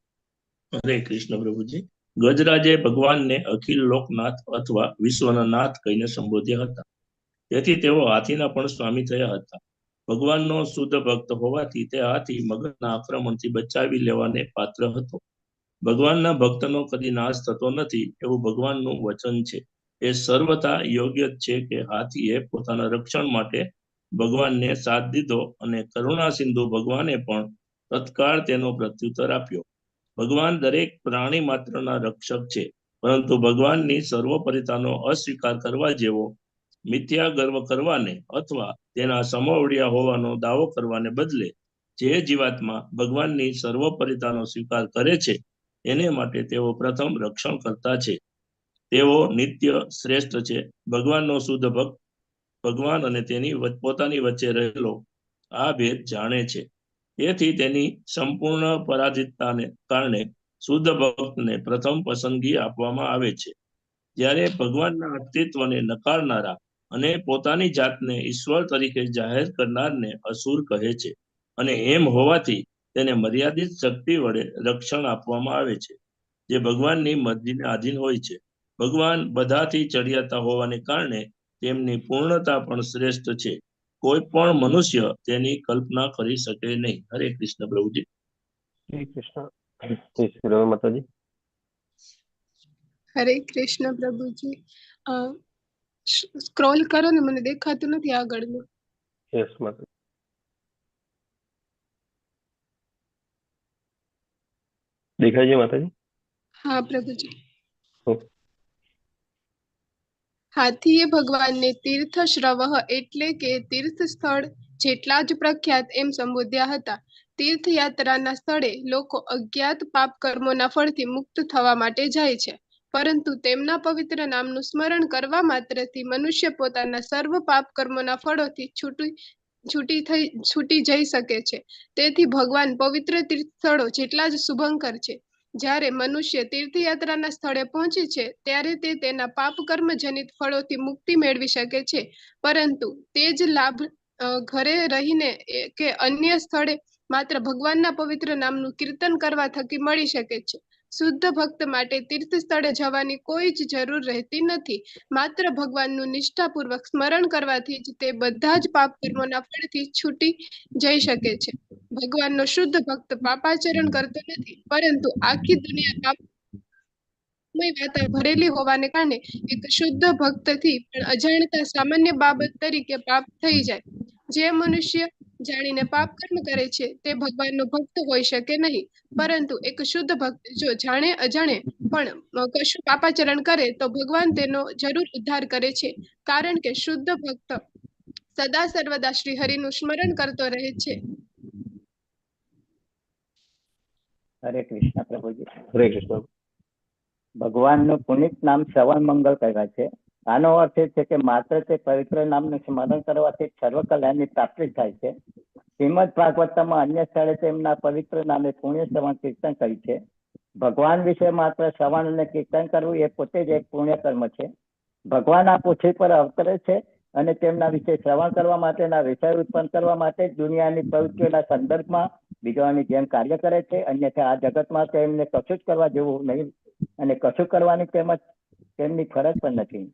હરે કૃષ્ણ પ્રભુજી. ગજરાજે ભગવાનને અખિલ લોકનાથ અથવા વિશ્વના નાથ કહીને સંબોધ્યા હતા. તેથી તેઓ હાથીના પણ સ્વામી થયા હતા. ભગવાનનો શુદ્ધ ભક્ત હોવાથી તે હાથી મગરના આક્રમણથી બચાવી લેવાને પાત્ર હતો. ભગવાનના ભક્તનો કદી નાશ થતો નથી એવું ભગવાનનું વચન છે. એ સર્વથા યોગ્ય જ છે કે હાથીએ પોતાના રક્ષણ માટે ભગવાનને સાથ દીધો અને કરુણા સિંધુ ભગવાને પણ તત્કાળ તેનો પ્રત્યુત્તર આપ્યો. ભગવાન દરેક પ્રાણી માત્રના રક્ષક છે, પરંતુ ભગવાનની સર્વોપરિતાનો અસ્વીકાર કરવા જેવો મિથ્યા ગર્વ કરવાને અથવા તેના સમોવડિયા હોવાનો દાવો કરવાને બદલે જે જીવાત્મા ભગવાનની સર્વોપરિતાનો સ્વીકાર કરે છે એને માટે તેઓ પ્રથમ રક્ષણ કરતા છે. તેઓ નિત્ય શ્રેષ્ઠ છે. ભગવાનનો શુદ્ધ ભક્ત ભગવાન અને તેની પોતાની વચ્ચે રહેલો આ ભેદ જાણે છે. તેથી તેની સંપૂર્ણ પરાજિતતાને કારણે શુદ્ધ ભક્તને પ્રથમ પસંદગી આપવામાં આવે છે. જ્યારે ભગવાનના અસ્તિત્વને નકારનારા અને પોતાની જાતને ઈશ્વર તરીકે જાહેર કરનારને અસુર કહે છે અને એમ હોવાથી તેને મર્યાદિત શક્તિ વડે રક્ષણ આપવામાં આવે છે, જે ભગવાનની મરજીને આધીન હોય છે. ભગવાન બધાથી ચડિયાતા હોવાને કારણે તેમની પૂર્ણતા પણ શ્રેષ્ઠ છે. કોઈ પણ મનુષ્ય તેની કલ્પના કરી શકે નહીં. હરે કૃષ્ણ પ્રભુજી. હરે કૃષ્ણ. જય શ્રી રામ માતાજી. હરે કૃષ્ણ પ્રભુજી. સ્ક્રોલ કરો ને, મને દેખાતું નથી આગળનું. યસ માતાજી. દેખાય છે માતાજી? હા પ્રભુજી. હાથીએ ભગવાનને તીર્થશ્રવઃ એટલે કે તીર્થ સ્થળ જેટલા જ પ્રખ્યાત એમ સંબોધ્યા હતા. તીર્થયાત્રાના સ્થળે લોકો અજ્ઞાત પાપ કર્મોના ફળથી મુક્ત થવા માટે જાય છે, પરંતુ તેમના પવિત્ર નામનું સ્મરણ કરવા માત્રથી મનુષ્ય પોતાના સર્વ પાપ કર્મોના ફળોથી છૂટી જઈ શકે છે. તેથી ભગવાન પવિત્ર તીર્થ સ્થળો જેટલા જ શુભંકર છે. જ્યારે મનુષ્ય તીર્થયાત્રાના સ્થળે પહોંચે છે ત્યારે તે તેના પાપ કર્મ જનિત ફળોથી મુક્તિ મેળવી શકે છે, પરંતુ તે જ લાભ ઘરે રહીને કે અન્ય સ્થળે માત્ર ભગવાનના પવિત્ર નામનું કીર્તન કરવા થકી મળી શકે છે. શુદ્ધ ભક્ત માટે તીર્થ સ્થળે જવાની કોઈ જ જરૂર રહેતી નથી. માત્ર ભગવાનનું નિષ્ઠાપૂર્વક સ્મરણ કરવાથી જ તે બધા જ પાપ કર્મોના ફળથી છૂટી જઈ શકે છે. ભગવાનનો શુદ્ધ ભક્ત પાપાચરણ કરતો નથી, પરંતુ આખી દુનિયા પાપમય વાતા ભરેલી હોવાને કારણે એક શુદ્ધ ભક્તથી પણ અજાણતા સામાન્ય બાબત તરીકે પાપ થઈ જાય. જે મનુષ્ય જાણીને પાપ કર્મ કરે છે તે ભગવાનનો ભક્ત હોઈ શકે નહીં, પરંતુ એક શુદ્ધ ભક્ત જો જાણે અજાણે પણ કશું પાપાચરણ કરે તો ભગવાન તેનો જરૂર ઉદ્ધાર કરે છે, કારણ કે શુદ્ધ ભક્ત સદા સર્વદા શ્રી હરિનું સ્મરણ કરતો રહે છે. હરે કૃષ્ણ પ્રભુજી. હરે કૃષ્ણ. ભગવાનનું પુનિત નામ શ્રવણ મંગલ કહેવાય છે. આનો અર્થ એ છે કે માત્ર તે પવિત્ર નામનું સ્મરણ કરવાથી સર્વ કલ્યાણની પ્રાપ્તિ થાય છે. શ્રીમદ ભાગવતમાં અન્ય સ્થળે તેમના પવિત્ર નામે પુણ્ય શ્રવણ કીર્તન કર્યું છે. ભગવાન વિશે માત્ર શ્રવણ અને કીર્તન કરવું એ પોતે જ એક પુણ્ય કર્મ છે. ભગવાન આ પૃથ્વી પર અવતરે છે અને તેમના વિશે શ્રવણ કરવા માટેના વિષય ઉત્પન્ન કરવા માટે દુનિયાની પ્રવૃત્તિઓના સંદર્ભમાં બીજાની જેમ કાર્ય કરે છે. અન્યથા આ જગતમાં તેમને કશું જ કરવા જેવું નહીં અને કશું કરવાની તેમજ તેમની ફરજ પણ નથી.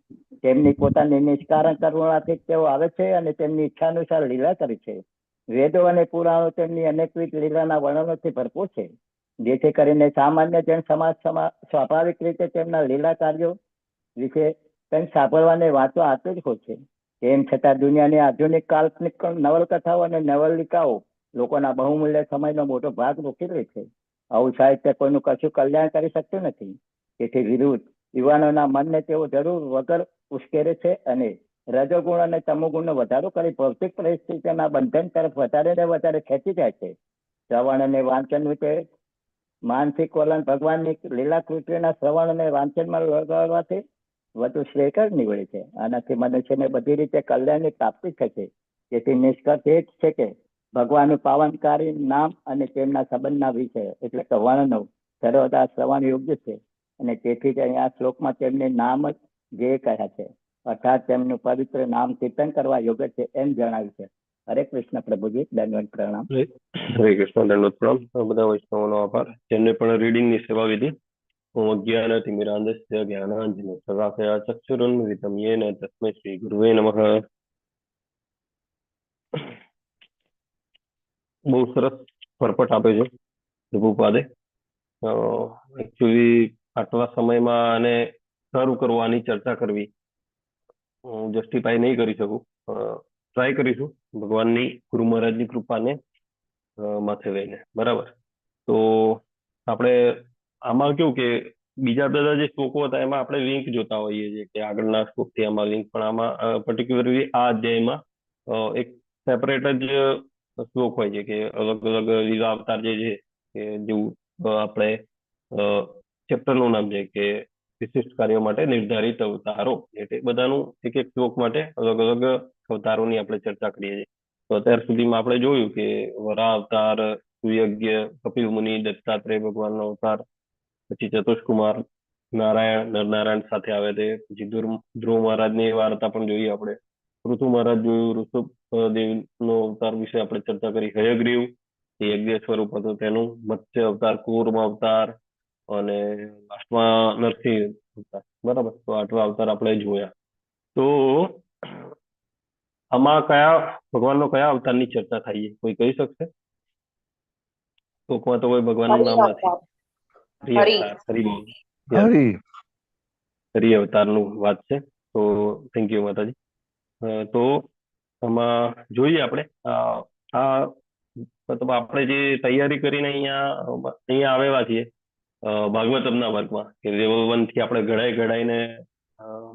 તેમની પોતાની નિષ્કારણ કરુણાથી તેઓ આવે છે અને તેમની ઈચ્છા અનુસાર લીલા કરે છે. વેદો અને પુરાણો તેમની અનેકવિધ લીલાના વર્ણનોથી ભરપૂર છે, જેથી કરીને સામાન્ય જન સમાજ સ્વાભાવિક રીતે તેમના લીલા કાર્યો વિશે કંઈક સાંભળવાને વાંચવા આતુર હોય છે. તેમ છતાં દુનિયાની આધુનિક કાલ્પનિક નવલકથાઓ અને નવલિકાઓ લોકોના બહુમૂલ્ય સમયનો મોટો ભાગ રોકી લે છે. આવું સાહિત્ય કોઈનું કશું કલ્યાણ કરી શકતું નથી. તેથી વિરુદ્ધ યુવાનોના મનને તેઓ જરૂર વગર ઉશ્કેરે છે અને રજોગુણ અને તમોગુણનો વધારો કરી ભૌતિક પરિસ્થિતિના બંધન તરફ વધારે ને વધારે ખેંચી જાય છે. શ્રવણ અને વાંચન વિશે માનસિક વલણ ભગવાનની લીલા કૃતિના શ્રવણ અને વાંચનમાં લગાડવાથી વધુ શ્રેયકર નીવડે છે. આનાથી મનુષ્યને બધી રીતે કલ્યાણની પ્રાપ્તિ થશે. તેથી નિષ્કર્ષ એ જ છે કે ભગવાનનું પાવનકારી નામ અને તેમના સંબંધના વિષય એટલે કે વર્ણનો સર્વદા શ્રવણ યોગ્ય છે અને તેથી જ અહીંયા શ્લોકમાં તેમને નામ જ જે કહ્યા છે, અર્થાત તેમનું પવિત્ર નામ કીર્તન કરવા યોગ્ય છે એમ જણાવ્યું છે. હરે કૃષ્ણ પ્રભુજી, દંડવત પ્રણામ. હરે કૃષ્ણ, દંડવત પ્રણામ. બધા વૈષ્ણવોનો આભાર જેમને પણ રીડિંગની સેવા વિધી. ઓમ અજ્ઞાનતિમિરાંધસ્ય જ્ઞાનાંજન શલાકયા ચક્ષુરુન્મિલિतं યેન તસ્મૈ શ્રી ગુરુવે નમઃ. બહુ સરસ ભરપટ આપે છે પ્રભુપાદે. એકચ્યુઅલી આટલા સમયમાં આને શરૂ કરવાની ચર્ચા કરવી હું જસ્ટિફાઈ નહીં કરી શકું. ટ્રાય કરીશું ભગવાનની, ગુરુ મહારાજની કૃપાને માથે લઈને. બરાબર? તો આપણે આમાં કેવું કે બીજા બધા જે શ્લોકો હતા એમાં આપણે લિંક જોતા હોઈએ છીએ કે આગળના શ્લોકથી આમાં લિંક, પણ આમાં પર્ટિક્યુલરલી આ અધ્યાયમાં એક સેપરેટ જ શ્લોક હોય છે કે અલગ અલગ લીલા અવતાર જે છે, કે જેવું આપણે ચેપ્ટરનું નામ છે કે વિશિષ્ટ કાર્યો માટે નિર્ધારિત અવતારો, એટલે બધાનું એક એક શ્લોક માટે અલગ અલગ અવતારોની આપણે ચર્ચા કરીએ છીએ. તો અત્યાર સુધીમાં આપણે જોયું કે વરાહ અવતાર, સુયજ્ઞ, કપિલ મુનિ, દત્તાત્રેય ભગવાનનો અવતાર, પછી ચતુષ્કુમાર, નારાયણ, નરનારાયણ સાથે આવે તે, પછી ધ્રુવ મહારાજની વાર્તા પણ જોઈએ આપણે, પૃથુ મહારાજ જોયું, ઋષભ દેવ નો અવતાર વિશે આપણે ચર્ચા કરી, હયગ્રીવ એ યજ્ઞ સ્વરૂપ હતું તેનું, મત્સ્ય અવતાર, કૂર્મ અવતાર અને લાસ્ટમાં નરસિંહ અવતાર. બરાબર? તો આટલા અવતાર આપણે જોયા. તો આમાં કયા ભગવાનનો કયા અવતારની ચર્ચા થાય છે, કોઈ કહી શકશે? ટૂંકમાં તો કોઈ ભગવાનનું નામ નથી. હરિ અવતાર, હરિ હરિ હરિ અવતારનું વાત છે. તો thank you માતાજી. તો આમાં જોઈએ આપણે આ મતલબ આપણે જે તૈયારી કરીને અહીંયા અહીંયા આવેલા છીએ ભાગવતમના વર્ગમાં, કે લેવલ 1 થી આપણે ઘડાઈ ઘડાઈને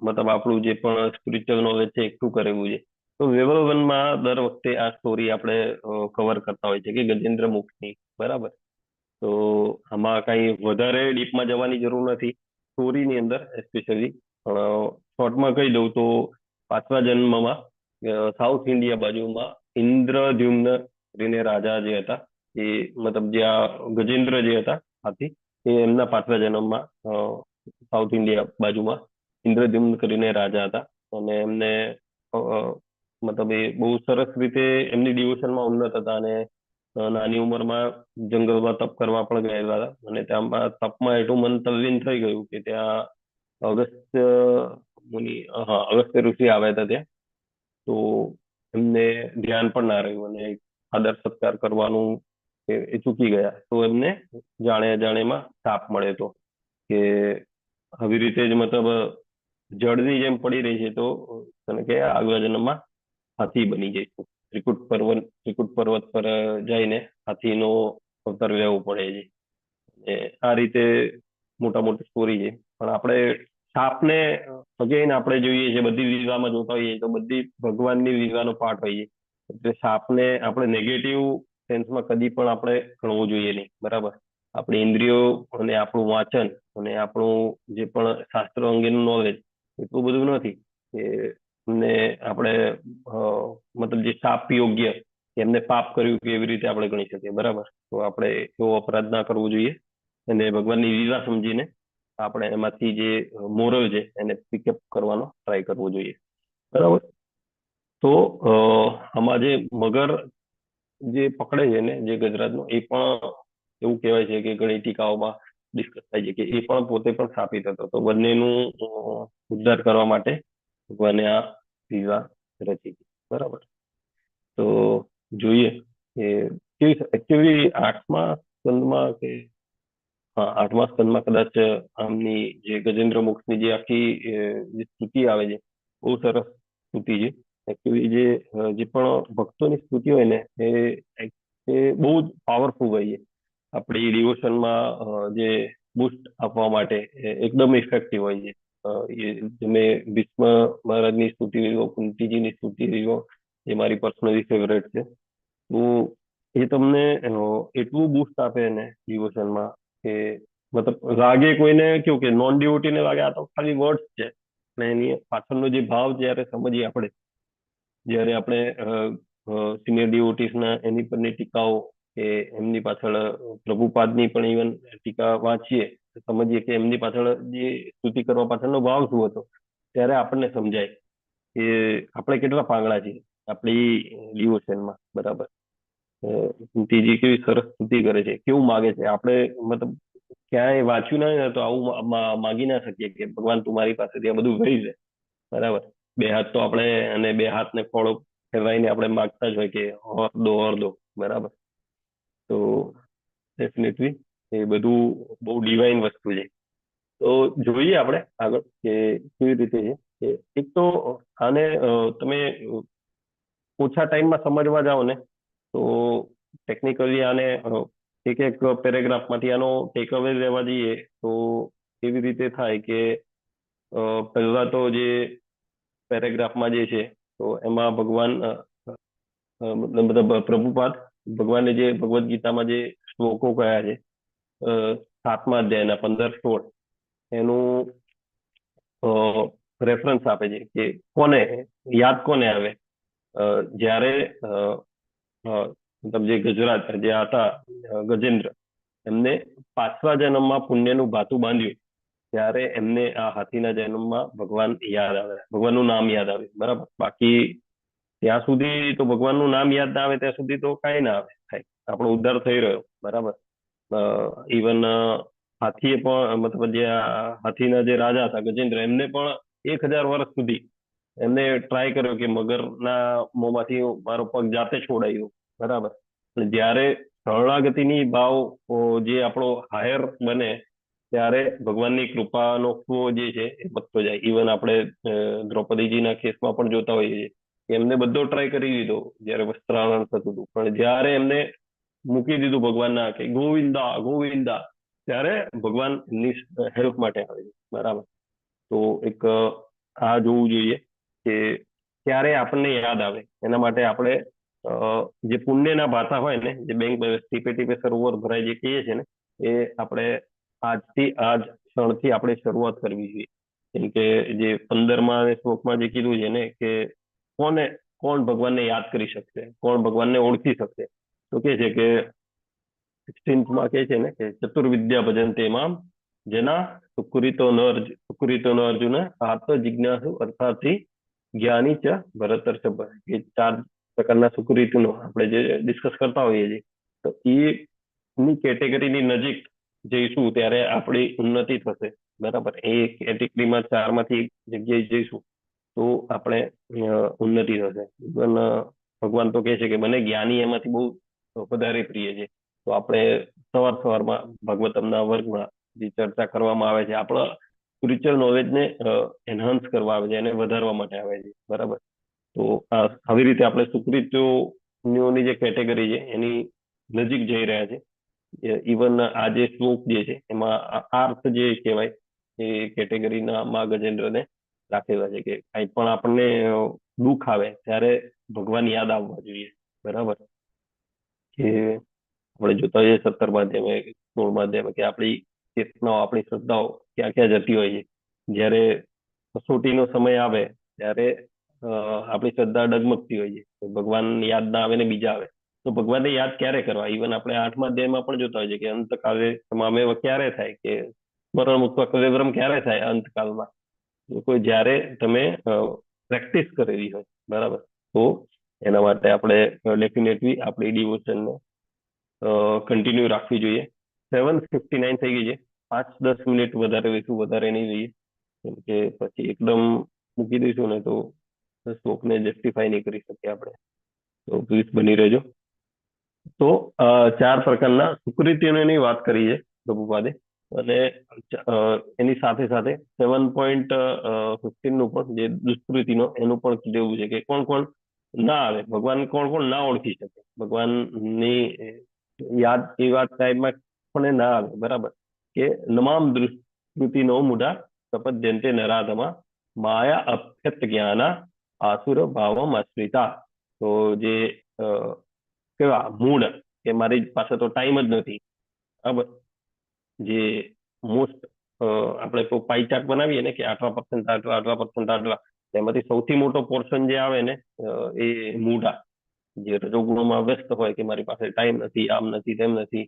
મતલબ આપણું જે પણ સ્પિરિચ્યુઅલ નોલેજ છે એકઠું કરેલું છે. તો લેવલ 1માં દર વખતે આ સ્ટોરી આપણે કવર કરતા હોય છે કે ગજેન્દ્ર મોક્ષની. બરાબર? તો આમાં કઈ વધારે ડીપમાં જવાની જરૂર નથી સ્ટોરીની અંદર એસ્પેશિયલી. શોર્ટમાં કહી દઉં તો પાછલા જન્મમાં સાઉથ ઇન્ડિયા બાજુમાં ઇન્દ્રદ્યુમ્ન કરીને રાજા જે હતા, એ મતલબ જે આ ગજેન્દ્ર જે હતા હાથી, એ એમના પાછલા જન્મમાં સાઉથ ઇન્ડિયા બાજુમાં ઇન્દ્રદ્યુમ્ન કરીને રાજા હતા. અને એમને મતલબ એ બહુ સરસ રીતે એમની ડિવોશનમાં ઉન્નત હતા અને નાની ઉંમરમાં જંગલમાં તપ કરવા પણ ગયેલા હતા. અને ત્યાં તપમાં એટલું મન તલ્લીન થઈ ગયું કે ત્યાં અગસ્ત્ય મુનિ, હા, અગસ્ત્ય ઋષિ આવ્યા હતા ત્યાં, તો એમને ધ્યાન પણ ના રહ્યું અને આદર સત્કાર કરવાનું એ ચૂકી ગયા. તો એમને જાણે અજાણેમાં શાપ મળ્યો હતો કે આવી રીતે જ મતલબ જળની જેમ પડી રહી છે તો તને કે આગલા જન્મમાં હાથી બની જઈશું. ત્રિકુટ પર્વત પર જઈને હાથીનો અવતાર લેવો પડે છે. અને આ રીતે મોટા મોટી સ્ટોરી છે. પણ આપણે સાપને અગેન આપણે જોઈએ છે, બધી લીલામાં જોતા હોઈએ તો બધી ભગવાનની લીલાનો પાર્ટ હોઈએ, એટલે સાપને આપણે નેગેટિવ સેન્સમાં કદી પણ આપણે ગણવું જોઈએ નહીં. બરાબર? આપણી ઇન્દ્રિયો અને આપણું વાંચન અને આપણું જે પણ શાસ્ત્ર અંગેનું નોલેજ એટલું બધું નથી કે એમને આપણે મતલબ જે શાપ યોગ્ય એમને પાપ કર્યું કે એવી રીતે આપણે ગણી શકીએ. બરાબર? તો આપણે એવો અપરાધ ના કરવો જોઈએ અને ભગવાનની લીલા સમજીને આપણે એમાંથી જે મોરલ છે એને પિકઅપ કરવાનો ટ્રાય કરવો જોઈએ. બરાબર? તો આમાં જે મગર જે પકડે છે ને જે ગજરાજનો, એ પણ એવું કહેવાય છે કે ઘણી ટીકાઓમાં ડિસ્કસ થાય છે કે એ પણ પોતે પણ સ્થાપિત હતો. તો બંનેનું ઉદ્ધાર કરવા માટે ભગવાને આ લીલા રચી હતી. બરાબર? તો જોઈએ કે કેવી એકચ્યુઅલી આઠમા સ્કંદમાં કે, હા, આઠમા સ્કંદમાં કદાચ આમની જે ગજેન્દ્ર મોક્ષની જે આખી જે સ્તુતિ આવે છે, બહુ સરસ સ્તુતિ છે. એકચ્યુઅલી જે જે પણ ભક્તોની સ્તુતિ હોય ને એ બહુ જ પાવરફુલ હોય છે. આપણી ડિવોશનમાં જે બુસ્ટ આપવા માટે એકદમ ઇફેક્ટિવ હોય છે. એ તમે ભીષ્મ મહારાજની સ્તુતિ લો, કુંતીજીની સ્તુતિ લો, જે મારી પર્સનલી ફેવરેટ છે, તો એ તમને એટલું બુસ્ટ આપે ને ડિવોશનમાં કે મતલબ લાગે કોઈને કેવું કે નોન ડિવોટીને લાગે આ તો ખાલી વર્ડ્સ છે, અને એની પાછળનો જે ભાવ જ્યારે સમજીએ આપણે, જ્યારે આપણે સિનિયર ડિવોટીસના એની પરની ટીકાઓ કે એમની પાછળ પ્રભુપાદની પણ ઇવન ટીકા વાંચીએ, સમજીએ કે એમની પાછળ જે સ્તુતિ કરવા પાછળનો ભાવ શું હતો, ત્યારે આપણને સમજાય કે આપણે કેટલા પાંગળા છીએ આપણી ડિવોશનમાં. બરાબર. કુંતીજી કેવી સરસ સ્તુતિ કરે છે, કેવું માગે છે. આપણે મતલબ ક્યાંય વાંચ્યું ના હોય ને તો આવું માગી ના શકીએ કે ભગવાન તું મારી પાસેથી આ બધું લઈ લે. બરાબર. બે હાથ તો આપણે અને બે હાથને ખોળો ફેરવાઈને આપણે માગતા જ હોય કે ઓર દો, ઓર દો. બરાબર. તો ડેફિનેટલી એ બધું બહુ ડિવાઇન વસ્તુ છે. તો જોઈએ આપણે આગળ કે કેવી રીતે છે. કે એક તો આને તમે ઓછા ટાઈમમાં સમજવા જાઓ ને તો ટેકનિકલી આને એક એક પેરેગ્રાફમાંથી આનો ટેક અવે લેવા જઈએ તો એવી રીતે થાય કે પહેલા તો જે પેરેગ્રાફમાં જે છે તો એમાં ભગવાન મતલબ પ્રભુપાદ ભગવાને જે ભગવદ્ ગીતામાં જે શ્લોકો કહ્યા છે, 7મા અધ્યાયના 15 16, એનું રેફરન્સ આપે છે કે કોને યાદ કોને આવે. જ્યારે મતલબ જે ગજરાજ જે હતા, ગજેન્દ્ર, એમને પાછલા જન્મમાં પુણ્યનું ભાતું બાંધ્યું ત્યારે એમને આ હાથીના જન્મમાં ભગવાન યાદ આવે, ભગવાનનું નામ યાદ આવે. બરાબર. બાકી ત્યાં સુધી તો ભગવાનનું નામ યાદ ના આવે ત્યાં સુધી તો કાંઈ ના આવે થાય, આપણો ઉદ્ધાર થઈ રહ્યો. બરાબર. ઇવન હાથીએ પણ, મતલબ જે હાથીના જે રાજા હતા ગજેન્દ્ર, એમને પણ 1000 વર્ષ સુધી એમને ટ્રાય કર્યો કે મગરના મોંમાંથી મારો પગ જાતે છોડાયો. બરાબર. જ્યારે શરણાગતિની ભાવ જે આપણો હાયર બને ત્યારે ભગવાનની કૃપાનો ફ્લો જે છે એ વધતો જાય. ઇવન આપણે દ્રૌપદીજીના કેસમાં પણ જોતા હોઈએ છીએ કે એમને બધો ટ્રાય કરી લીધો જયારે વસ્ત્રાહરણ થતું હતું, પણ જ્યારે એમને મૂકી દીધું ભગવાનના કે ગોવિંદા ગોવિંદા, ત્યારે ભગવાન એમની હેલ્પ માટે આવે છે. બરાબર. તો એક આ જોવું જોઈએ કે ક્યારે આપણને યાદ આવે, એના માટે આપણે જે પુણ્યના ભાથા હોય ને, જે બેંક બેલેન્સ ટીપે ટીપે સરોવર ભરાય જે કહીએ છીએ ને, એ આપણે આજથી આ જ ક્ષણથી આપણે શરૂઆત કરવી જોઈએ. કેમ કે જે 15મા શ્લોકમાં જે કીધું છે ને કે કોને, કોણ ભગવાનને યાદ કરી શકશે, કોણ ભગવાનને ઓળખી શકશે, તો કે છે કે 16માં કે છે ને કે ચતુર્વિદ્યા ભજન્તે મામ જેના સુકૃતો ન સુકૃતો ન અર્જુન આર્ત જિજ્ઞાસુ અર્થાર્થી જ્ઞાની ચ ભરતર્ષભ. એ ચાર પ્રકારના સુકૃતિનો આપણે જે ડિસ્કસ કરતા હોઈએ છીએ, તો એની કેટેગરીની નજીક જઈશું ત્યારે આપણી ઉન્નતિ થશે. બરાબર. એ કેટેગરીમાં ચારમાંથી એક જગ્યાએ જઈશું તો આપણે ઉન્નતિ થશે. ઇવન ભગવાન તો કહે છે કે મને જ્ઞાની એમાંથી બહુ વધારે પ્રિય છે. તો આપણે સવાર સવારમાં ભાગવતમના વર્ગમાં જે ચર્ચા કરવામાં આવે છે, આપણા સ્પિરિચ્યુઅલ નોલેજને એનહાન્સ કરવા આવે છે, એને વધારવા માટે આવે છે. બરાબર. તો આવી રીતે આપણે સુકૃતિઓની જે કેટેગરી છે એની નજીક જઈ રહ્યા છે. ઇવન આ જે શ્લોક જે છે એમાં આર્થ જે કહેવાય એ કેટેગરીના માં ગજેન્દ્રને રાખેલા છે કે કાંઈ પણ આપણને દુઃખ આવે ત્યારે ભગવાન યાદ આવવા જોઈએ. બરાબર. કે આપણે જોતા હોઈએ 17 માધ્યમે, 16 માધ્યમે કે આપણી ચેતનાઓ, આપણી શ્રદ્ધાઓ ક્યાં ક્યાં જતી હોય છે. જ્યારે કસોટીનો સમય આવે ત્યારે આપણી શ્રદ્ધા ડગમગતી હોય છે, ભગવાન યાદ ના આવે ને બીજા આવે, તો ભગવાનને યાદ ક્યારે કરવા? ઇવન આપણે 8મા અધ્યાયમાં પણ જોતા હોય છે કે અંતકાલે તમામે ક્યારે થાય, કે સ્મરણ મુક્ત કલેવરમ ક્યારે થાય અંતકાલમાં, કોઈ જ્યારે તમે પ્રેક્ટિસ કરેલી હોય. બરાબર. તો એના માટે આપણે ડેફિનેટલી આપણી ડિવોશનને કન્ટિન્યુ રાખવી જોઈએ. 7:59 થઈ ગઈ છે, 5-10 મિનિટ વધારે લઈશું, વધારે નહીં લઈએ, કેમ કે પછી એકદમ મૂકી દઈશું ને તો શ્લોકને જસ્ટિફાય નહીં કરી શકીએ આપણે. તો પ્લીઝ બની રહેજો. તો ચાર પ્રકારના સુકૃતિઓની વાત કરી છે પ્રભુપાદે, અને એની સાથે સાથે 7.15 નું પણ જે દુષ્કૃતિનો એનું પણ કીધેલું છે કે કોણ કોણ ના આવે, ભગવાન કોણ કોણ ના ઓળખી શકે, ભગવાનની યાદ એવા ટાઈમમાં કોને ના આવે. બરાબર. કે નમામ દુષ્કૃતિ નો મુઢા તપદ્યંતે નરાધમા માયા અભ્યત જ્ઞાના આસુર ભાવમ આશ્રિતા. તો જે કેવા મૂળ કે મારી પાસે તો ટાઈમ જ નથી. બરાબર. જે મોસ્ટ આપણે તો પાઈ ચાર્ટ બનાવીએ ને કે આટલા પર્સન્ટ આટલા, આટલા પર્સન્ટ આટલા, એમાંથી સૌથી મોટો પોર્શન જે આવે ને એ મૂઢા. જે રજોગુણમાં વ્યસ્ત હોય કે મારી પાસે ટાઈમ નથી, આમ નથી, તેમ નથી,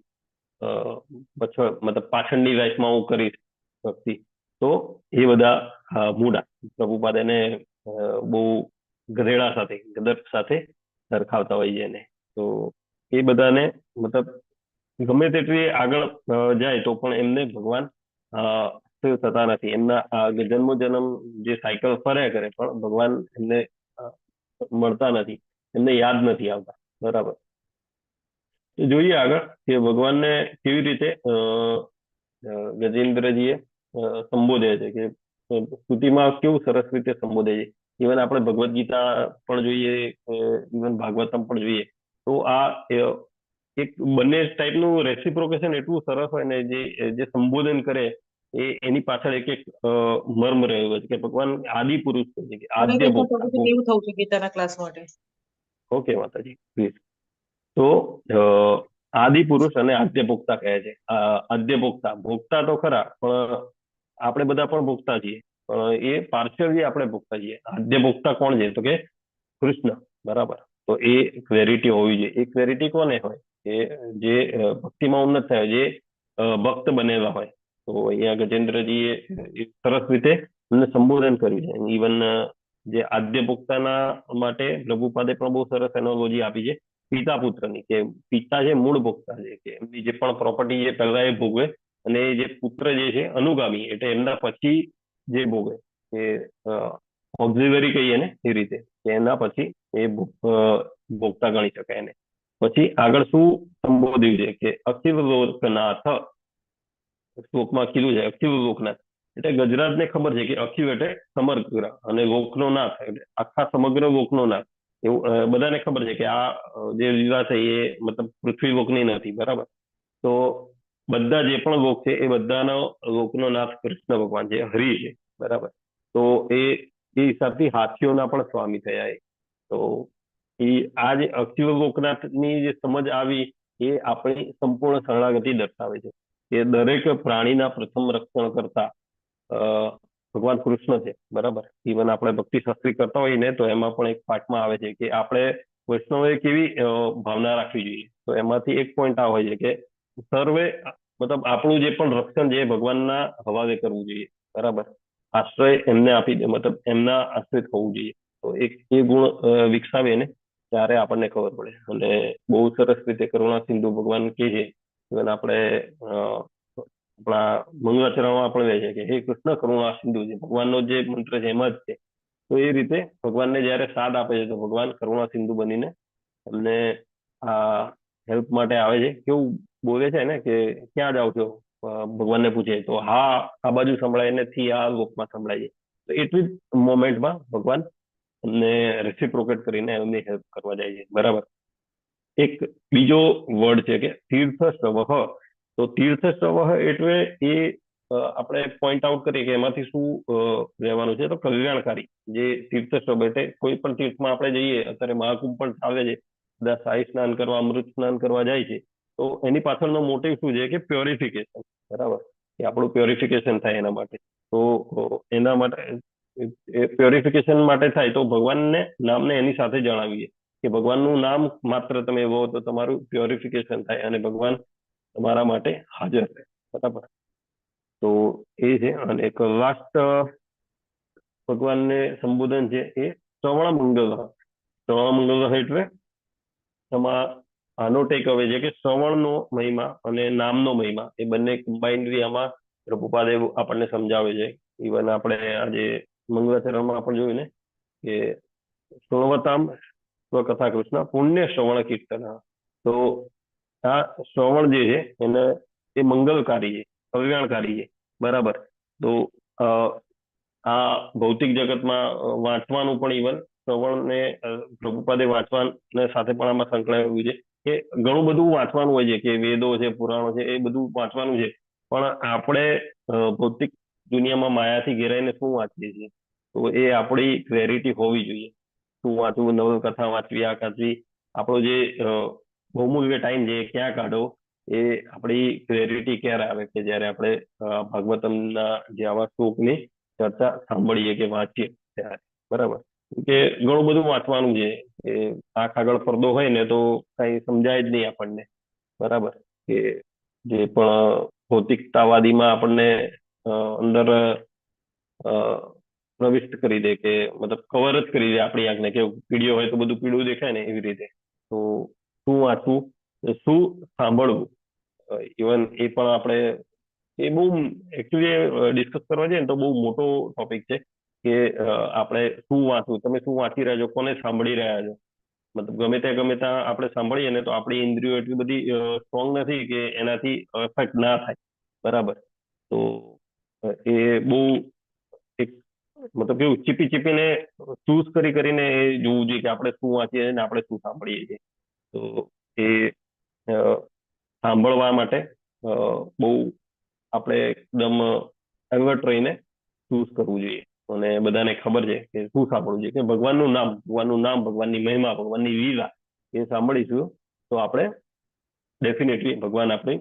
મતલબ પાછળની લાઈફમાં હું કરીશ ભક્તિ, તો એ બધા મૂડા. પ્રભુપાદ એને બહુ ગધેડા સાથે, ગદપ સાથે સરખાવતા હોય છે એને. તો એ બધાને મતલબ ગમે તેટલી આગળ જાય તો પણ એમને ભગવાન થતા નથી. એમના જન્મો જન્મ જે સાયકલ ફર્યા કરે પણ ભગવાન એમને મળતા નથી, એમને યાદ નથી આવતા. બરાબર? તો જોઈએ આગળ કે ભગવાનને કેવી રીતે ગજેન્દ્રજીએ સંબોધે છે, કે સ્તુતિમાં કેવું સરસ રીતે સંબોધે છે. ઇવન આપણે ભગવદ્ ગીતા પણ જોઈએ, ઇવન ભાગવતમ પણ જોઈએ, તો આ એક બંને ટાઈપનું રેસિપ્રોકેશન એટલું સરસ હોય ને, જે જે સંબોધન કરે એ એની પાછળ એક એક મર્મ રહ્યો છે કે ભગવાન આદિ પુરુષ છે કે આદ્ય ભોગતા. કેવું થવું છે ગીતાના ક્લાસ માટે? ઓકે માતાજી, પ્લીઝ. તો આદિ પુરુષ અને આદ્ય ભોગતા કહે છે. આદ્ય ભોગતા, ભોગતા તો ખરા, પણ આપણે બધા પણ ભોગતા છીએ, પણ એ પાર્શિયલી આપણે ભોગતા છીએ. આદ્ય ભોગતા કોણ છે? તો કે કૃષ્ણ. બરાબર? તો એ ક્લેરિટી હોવી જોઈએ. એ ક્લેરિટી કોને હોય? કે જે ભક્તિમાં ઉન્નત થાય, જે ભક્ત બનેલા હોય. તો અહીંયા ગજેન્દ્રજીએ સરસ રીતે એમને સંબોધન કર્યું છે. ઇવન જે આદ્ય ભોગતાના માટે પ્રભુપાદે પણ બહુ સરસ એનોલોજી આપી છે પિતા પુત્રની, કે પિતા છે મૂળ ભોગતા છે, કે એમની જે પણ પ્રોપર્ટી જે પહેલા એ ભોગવે, અને જે પુત્ર જે છે અનુગામી, એટલે એમના પછી જે ભોગવે, એ ઓક્ઝિલરી કહીએ ને એ રીતે, કે એના પછી એ ભોગતા ગણી શકાય એને. પછી આગળ શું સંબોધ્યું છે કે અખિલ લોકનાથ, શ્લોકમાં કીધું છે અખિલ લોકનાથ, એટલે ગજરાજને ખબર છે કે અખિલ એટલે સમગ્ર અને લોકનો નાથ એટલે આખા સમગ્ર લોકનો નાથ. એવું બધાને ખબર છે કે આ જે લીલા છે એ મતલબ પૃથ્વી લોકની નથી. બરાબર? તો બધા જે પણ લોક છે એ બધાનો લોકનો નાથ કૃષ્ણ ભગવાન છે, હરિ છે. બરાબર? તો એ એ હિસાબથી હાથીઓના પણ સ્વામી થયા એ. તો એ આ જે અખિલ લોકનાથની જે સમજ આવી એ આપણી સંપૂર્ણ શરણાગતિ દર્શાવે છે કે દરેક પ્રાણીના પ્રથમ રક્ષણ કરતા ભગવાન કૃષ્ણ છે. બરાબર? ઇવન આપણે ભક્તિ શાસ્ત્રી કરતા હોઈએ ને, તો એમાં પણ એક પાઠમાં આવે છે કે આપણે વૈષ્ણવે કેવી ભાવના રાખવી જોઈએ. તો એમાંથી એક પોઈન્ટ આ હોય છે કે સર્વે મતલબ આપણું જે પણ રક્ષણ છે એ ભગવાનના હવાલે કરવું જોઈએ. બરાબર? આશ્રય એમને આપી દે, મતલબ એમના આશ્રિત હોવું જોઈએ. તો એક એ ગુણ વિકસાવીએ ને ત્યારે આપણને ખબર પડે. અને બહુ સરસ રીતે કરુણા સિંધુ ભગવાન કહે છે, ઇવન આપણે આપણા મંગળાચરણમાં પણ લે છે કે હે કૃષ્ણ કરુણા સિંધુ, છે ભગવાનનો જે મંત્ર છે એમાં જ છે. તો એ રીતે ભગવાનને જયારે સાદ આપે છે તો ભગવાન કરુણા સિંધુ બનીને એમને આ હેલ્પ માટે આવે છે. કેવું બોલે છે ને કે ક્યાં જાવ છો, ભગવાનને પૂછે તો હા આ બાજુ સંભળાય ને થી આ લોકમાં સંભળાય છે. તો એટલી જ મોમેન્ટમાં ભગવાન એમને રેસિપ્રોકેટ કરીને એમની હેલ્પ કરવા જાય છે. બરાબર? એક બીજો વર્ડ છે કે તીર્થ શ્રવહ. તો તીર્થ શ્રવહ એટલે એ આપણે પોઈન્ટ આઉટ કરીએ કે એમાંથી શું રહેવાનું છે, તો કલ્યાણકારી જે તીર્થ શ્રવ એટલે કોઈ પણ તીર્થમાં આપણે જઈએ, અત્યારે મહાકુંભ પણ ચાલે છે, બધા શાહી સ્નાન કરવા, અમૃત સ્નાન કરવા જાય છે, તો એની પાછળનો મોટિવ શું છે કે પ્યોરિફિકેશન. બરાબર? કે આપણું પ્યોરિફિકેશન થાય એના માટે. તો એના માટે પ્યોરિફિકેશન માટે થાય તો ભગવાનને નામને એની સાથે જણાવીએ કે ભગવાનનું નામ માત્ર તમે લો તો તમારું પ્યોરિફિકેશન થાય અને ભગવાન તમારા માટે હાજર રહે. બરાબર? તો એ છે. અને એક લાસ્ટ ભગવાનને સંબોધન છે એ શ્રવણ મંગલ. શ્રવણ મંગલ એટલે એમાં આનો ટેક અવે છે કે શ્રવણનો મહિમા અને નામનો મહિમા એ બંને કમ્બાઇન્ડલી આમાં પ્રભુપાદે આપણને સમજાવે છે. ઇવન આપણે આજે મંગળાચરણમાં આપણે જોયું ને કે શૃણવતામ સ્વકથા કૃષ્ણ પુણ્ય શ્રવણ કીર્તન. તો આ શ્રવણ જે છે એને એ મંગલકારી છે, કલ્યાણકારી છે. બરાબર? તો આ ભૌતિક જગતમાં વાંચવાનું પણ ઇવન શ્રવણને પ્રભુપાદે વાંચવાને સાથે પણ આમાં સંકળાયેલું છે કે ઘણું બધું વાંચવાનું હોય છે કે વેદો છે, પુરાણો છે, એ બધું વાંચવાનું છે, પણ આપણે ભૌતિક દુનિયામાં માયાથી ઘેરાઈને શું વાંચીએ છીએ? તો એ આપણી ક્લેરિટી હોવી જોઈએ. શું વાંચવું, નવલકથા વાંચવી, આ વાંચવી, આપણો જે બહુમૂલ્ય ટાઈમ છે એ ક્યાં કાઢો, એ આપણી ક્લેરિટી ક્યારે આવે કે જ્યારે આપણે ભાગવતમના જે આવા શ્લોકની ચર્ચા સાંભળીએ કે વાંચીએ ત્યારે. બરાબર? કે ઘણું બધું વાંચવાનું છે, એ આંખ આગળ પડદો હોય ને તો કઈ સમજાય જ નહીં આપણને. બરાબર? કે જે પણ ભૌતિકતાવાદીમાં આપણને અંદર પ્રવિષ્ટ કરી દે, કે મતલબ કવર જ કરી દે આપણી આંખને, કે પીળીઓ હોય તો બધું પીળું દેખાય ને એવી રીતે. તો શું વાંચવું, શું સાંભળવું, ઇવન એ પણ આપણે એ બહુ એકચ્યુઅલી ડિસ્કસ કરવા જઈએ ને તો બહુ મોટો ટોપિક છે કે આપણે શું વાંચવું, તમે શું વાંચી રહ્યા છો, કોને સાંભળી રહ્યા છો. મતલબ ગમે ત્યાં ગમે ત્યાં આપણે સાંભળીએ ને તો આપણી ઇન્દ્રિયો એટલી બધી સ્ટ્રોંગ નથી કે એનાથી એફેક્ટ ના થાય. બરાબર? તો એ બહુ એક મતલબ કેવું ચીપી ચીપીને ચૂઝ કરી કરીને એ જોવું જોઈએ કે આપણે શું વાંચીએ છીએ ને આપણે શું સાંભળીએ છીએ. તો એ સાંભળવા માટે બહુ આપણે એકદમ એલર્ટ રહીને ચૂઝ કરવું જોઈએ. અને બધાને ખબર છે કે શું સાંભળવું જોઈએ, કે ભગવાનનું નામ, ભગવાનનું નામ, ભગવાનની મહિમા, ભગવાનની લીલા એ સાંભળીશું તો આપણે ડેફિનેટલી ભગવાન આપણી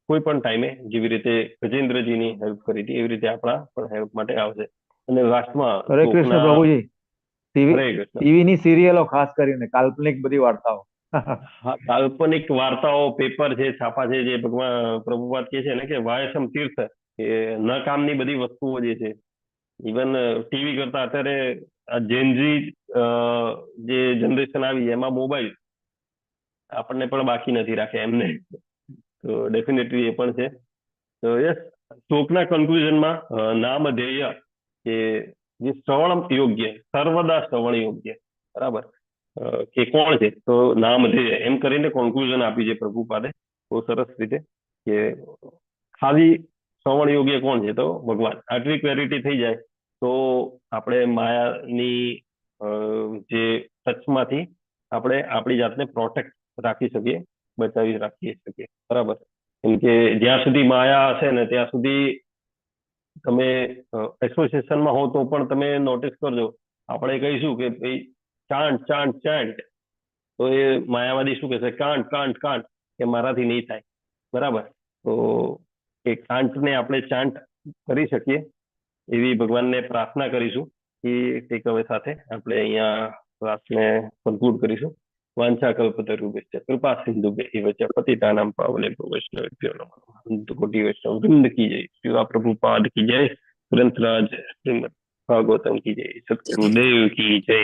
કોઈ પણ ટાઈમે જેવી રીતે ગજેન્દ્રજીની હેલ્પ કરી હતી એવી રીતે આપણા પણ હેલ્પ માટે આવશે. અને લાસ્ટમાં હરે કૃષ્ણ શ્લોકના પ્રભુજી. ટીવી હરે કૃષ્ણ. ટીવીની સિરિયલો ખાસ કરીને કાલ્પનિક બધી વાર્તાઓ. હા, કાલ્પનિક વાર્તાઓ, પેપર છે, છાપા છે, જે ભગવાન પ્રભુપાદ કહે છે ને કે વાયસમ તીર્થ, કે ન કામની બધી વસ્તુઓ જે છે, ઇવન ટીવી કરતા અત્યારે આ જેનઝી જે જનરેશન આવી એમાં મોબાઈલ આપણને પણ બાકી નથી રાખે એમને. તો ડેફિનેટલી એ પણ છે. તો યસ, શ્લોકના કન્ક્લુઝનમાં નામ ધ્યેય કે જે શ્રવણ યોગ્ય, સર્વદા શ્રવણ યોગ્ય, બરાબર, કે કોણ છે તો નામ ધ્યેય એમ કરીને કોન્ક્લુઝન આપ્યું છે પ્રભુપાદે બહુ સરસ રીતે, કે ખાલી શ્રવણ યોગ્ય કોણ છે તો ભગવાન. આટલી ક્લેરિટી થઈ જાય તો આપણે માયાની જે ટચમાંથી આપણે આપણી જાતને પ્રોટેક્ટ રાખી શકીએ, બચાવી રાખી શકીએ. બરાબર? કેમ કે જ્યાં સુધી માયા હશે ને ત્યાં સુધી તમે એસોસિએશનમાં હો તો પણ તમે નોટિસ કરજો, આપણે કહીશું કે ભાઈ ચાંટ ચાંટ ચાંટ, તો એ માયાવાદી શું કહેશે, કાંટ કાંટ કાંટ, કે મારાથી નહીં થાય. બરાબર? તો એ કાંટને આપણે ચાંટ કરી શકીએ એવી ભગવાનને પ્રાર્થના કરીશું. એ ટેક અવે સાથે આપણે અહીંયા ક્લાસને કન્ક્લુડ કરીશું. વાંછા કલ્પતરુભ્યશ્ચ કૃપા સિંધુભ્ય એવ ચ પતિતાનાં પાવનેભ્યો વૈષ્ણવેભ્યો નમો નમઃ. અનંત કોટી વૈષ્ણવ વૃંદ કી જય, શિવા પ્રભુપાદ કી જય, ગ્રંથરાજ શ્રીમદ ભાગવતમ કી જય, સદગુરુદેવ કી જય.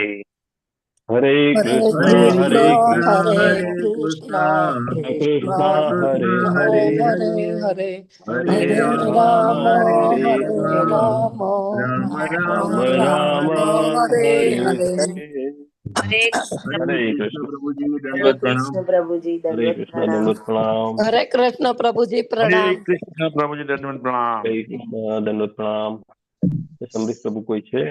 હરે હરે કૃષ્ણ હરે કૃષ્ણ હરે કૃષ્ણ કૃષ્ણ કૃષ્ણ કૃષ્ણ હરે કૃષ્ણ હરે હરે હરે હરે હરે રામ રામ હરે હરે રામ રામ રામ રામ રામ રામ હરે હરે હરે. હરે. હરે હરે કૃષ્ણ હરે કૃષ્ણ પ્રભુજી, હરે દંડવત કૃષ્ણ, પ્રણામ. દંડવત પ્રણામ. હરે કૃષ્ણ પ્રભુજી હરે પ્રણામ. કૃષ્ણ પ્રભુજી, દંડવત પ્રણામ. હરે કૃષ્ણ, દંડવત પ્રણામ. અમરીશ પ્રભુ કોઈ છે?